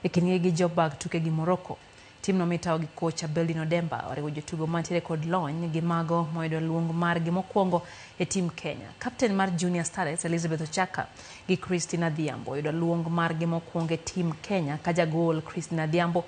e kindgi gi jobag tuke gi Morocco. Timno mitawo gi kocha Beldin Odemba oriwo jotugo mantiere kod lony gi mago moyudo luong margi mokwongo e tim Kenya. Kapten mar Junior Starlets Elizabeth Ochaka gi Christine Adhiambo oyudo luong margi mokwongo e tim Kenya ka jagol Christine Adhiambo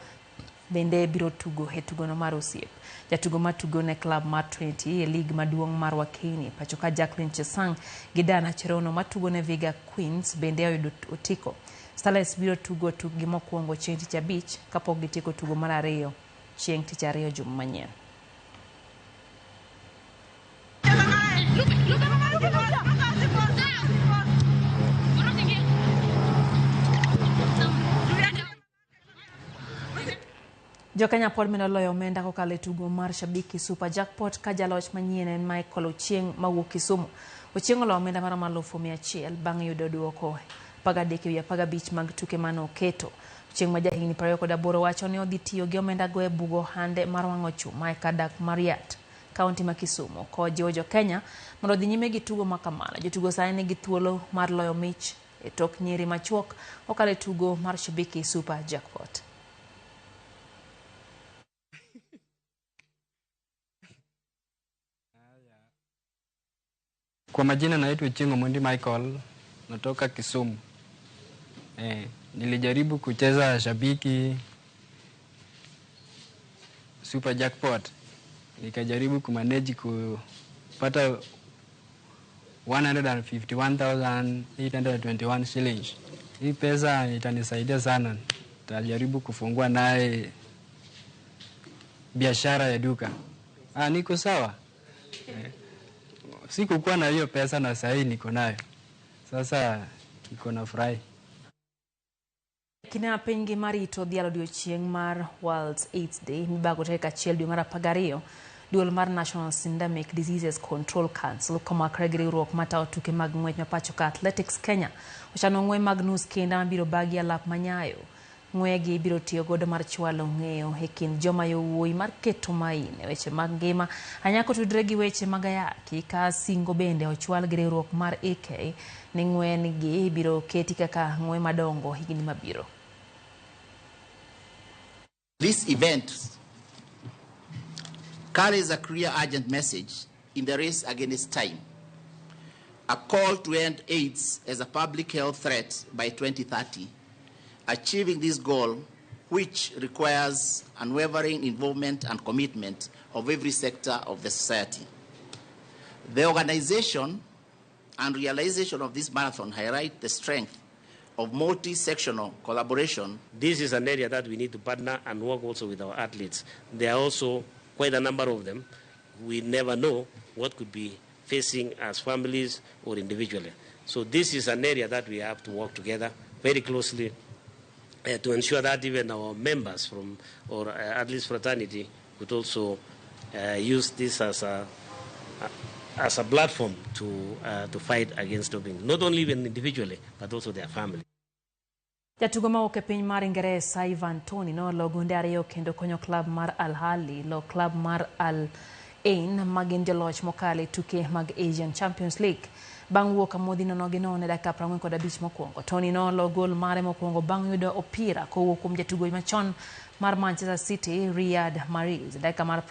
bende biro tugo e tugono mar osiep. Jatugo matugo ne klab mar Trinity e lig maduong' mar Wakini pacho ka Jacqueline Chesang gi Dana Cherono matugo ne Viga Queens bende oyudo otiko. Starlets biro tugo tukgi mokwongo chieng' tich abich kapok gitieko tugo mar ariyo chieng' tich ariyo juma manyien. Jokenya pod medo loyo omenda kokalo e tugo mar Shabiki Super Jackpot ka jaloch manyien en Michael Ochieng' mawuok Kisumu. Ochieng' oloyo omenda maromo 100,000 bang' yudo duoko 13 ewi 15 mag tuke mane oketo. Ochieng' ma jahigni 28 wacho ni odhi tiyo gi omendago e bugo ohande mar wang'o chuma e kar dak mar Yat, kaunti ma Kisumu. Kojiwo jokenya mondo odhi nyime gi tugo makamano. Jotugo sani nigi thuolo mar loyo mich e tok nyiri machuok kokalo e tugo mar Shabiki Super Jackpot. Kwa majina naitwa Ochieng' Omondi Michael, natoka Kisumu. Nilijaribu kucheza Shabiki Super Jackpot. Nikajaribu kumanage kupata 151,821 shillings. Hii pesa itanisaidia sana. Nitajaribu kufungua naye biashara ya duka. Niko sawa. Sikukuwa na hiyo pesa na sahii niko nayo. Sasa niko na furahi. Kinde ma piny ngima rito dhialo odiochieng' mar World AIDS Day mibago tarik 1 dwe mar 12, duol mar National Syndemic Diseases Control Council komakre gi riwruok matayo tuke mag ng'wech ma pacho ka Athletics Kenya ochano ng'we mag nus kinda mabiro bagi alap manyayo. Ng'wegi biro tiyo godo mar chwalo ng'eyo e kind joma yowuoyi mar keto main e weche mag ngima anyako tudre gi weche mag ayaki ka singo bende ochwal gi riwruok mar AK ni ng'wengi biro keti kaka ng'we madongo higni mabiro. This event carries a clear, urgent message in the race against time, a call to end AIDS as a public health threat by 2030. Achieving this goal, which requires unwavering involvement and commitment of every sector of the society. The organization and realization of this marathon highlight the strength of multi-sectional collaboration. This is an area that we need to partner and work also with our athletes. There are also quite a number of them. We never know what could be facing as families or individually. So this is an area that we have to work together very closely to ensure that even our members from or athletes fraternity could also use this as a platform to fight against doping, not only even individually, but also their family. Jatugo mawuok e piny mar Ingresa Ivan Toney nolo gonde ariyo kendo konyo klab mar Al Ahly lo klab mar Al Ain magin joloch mokalo e tuke mag Asian Champions League. Bang' wuok amodhi 0-0 e dakika 45 mokwongo, Toney nolo gol mare mokwongo bang' yudo opira kowuok kuom jatugo machon mar Manchester City Riyad Mahrez. Dakika mar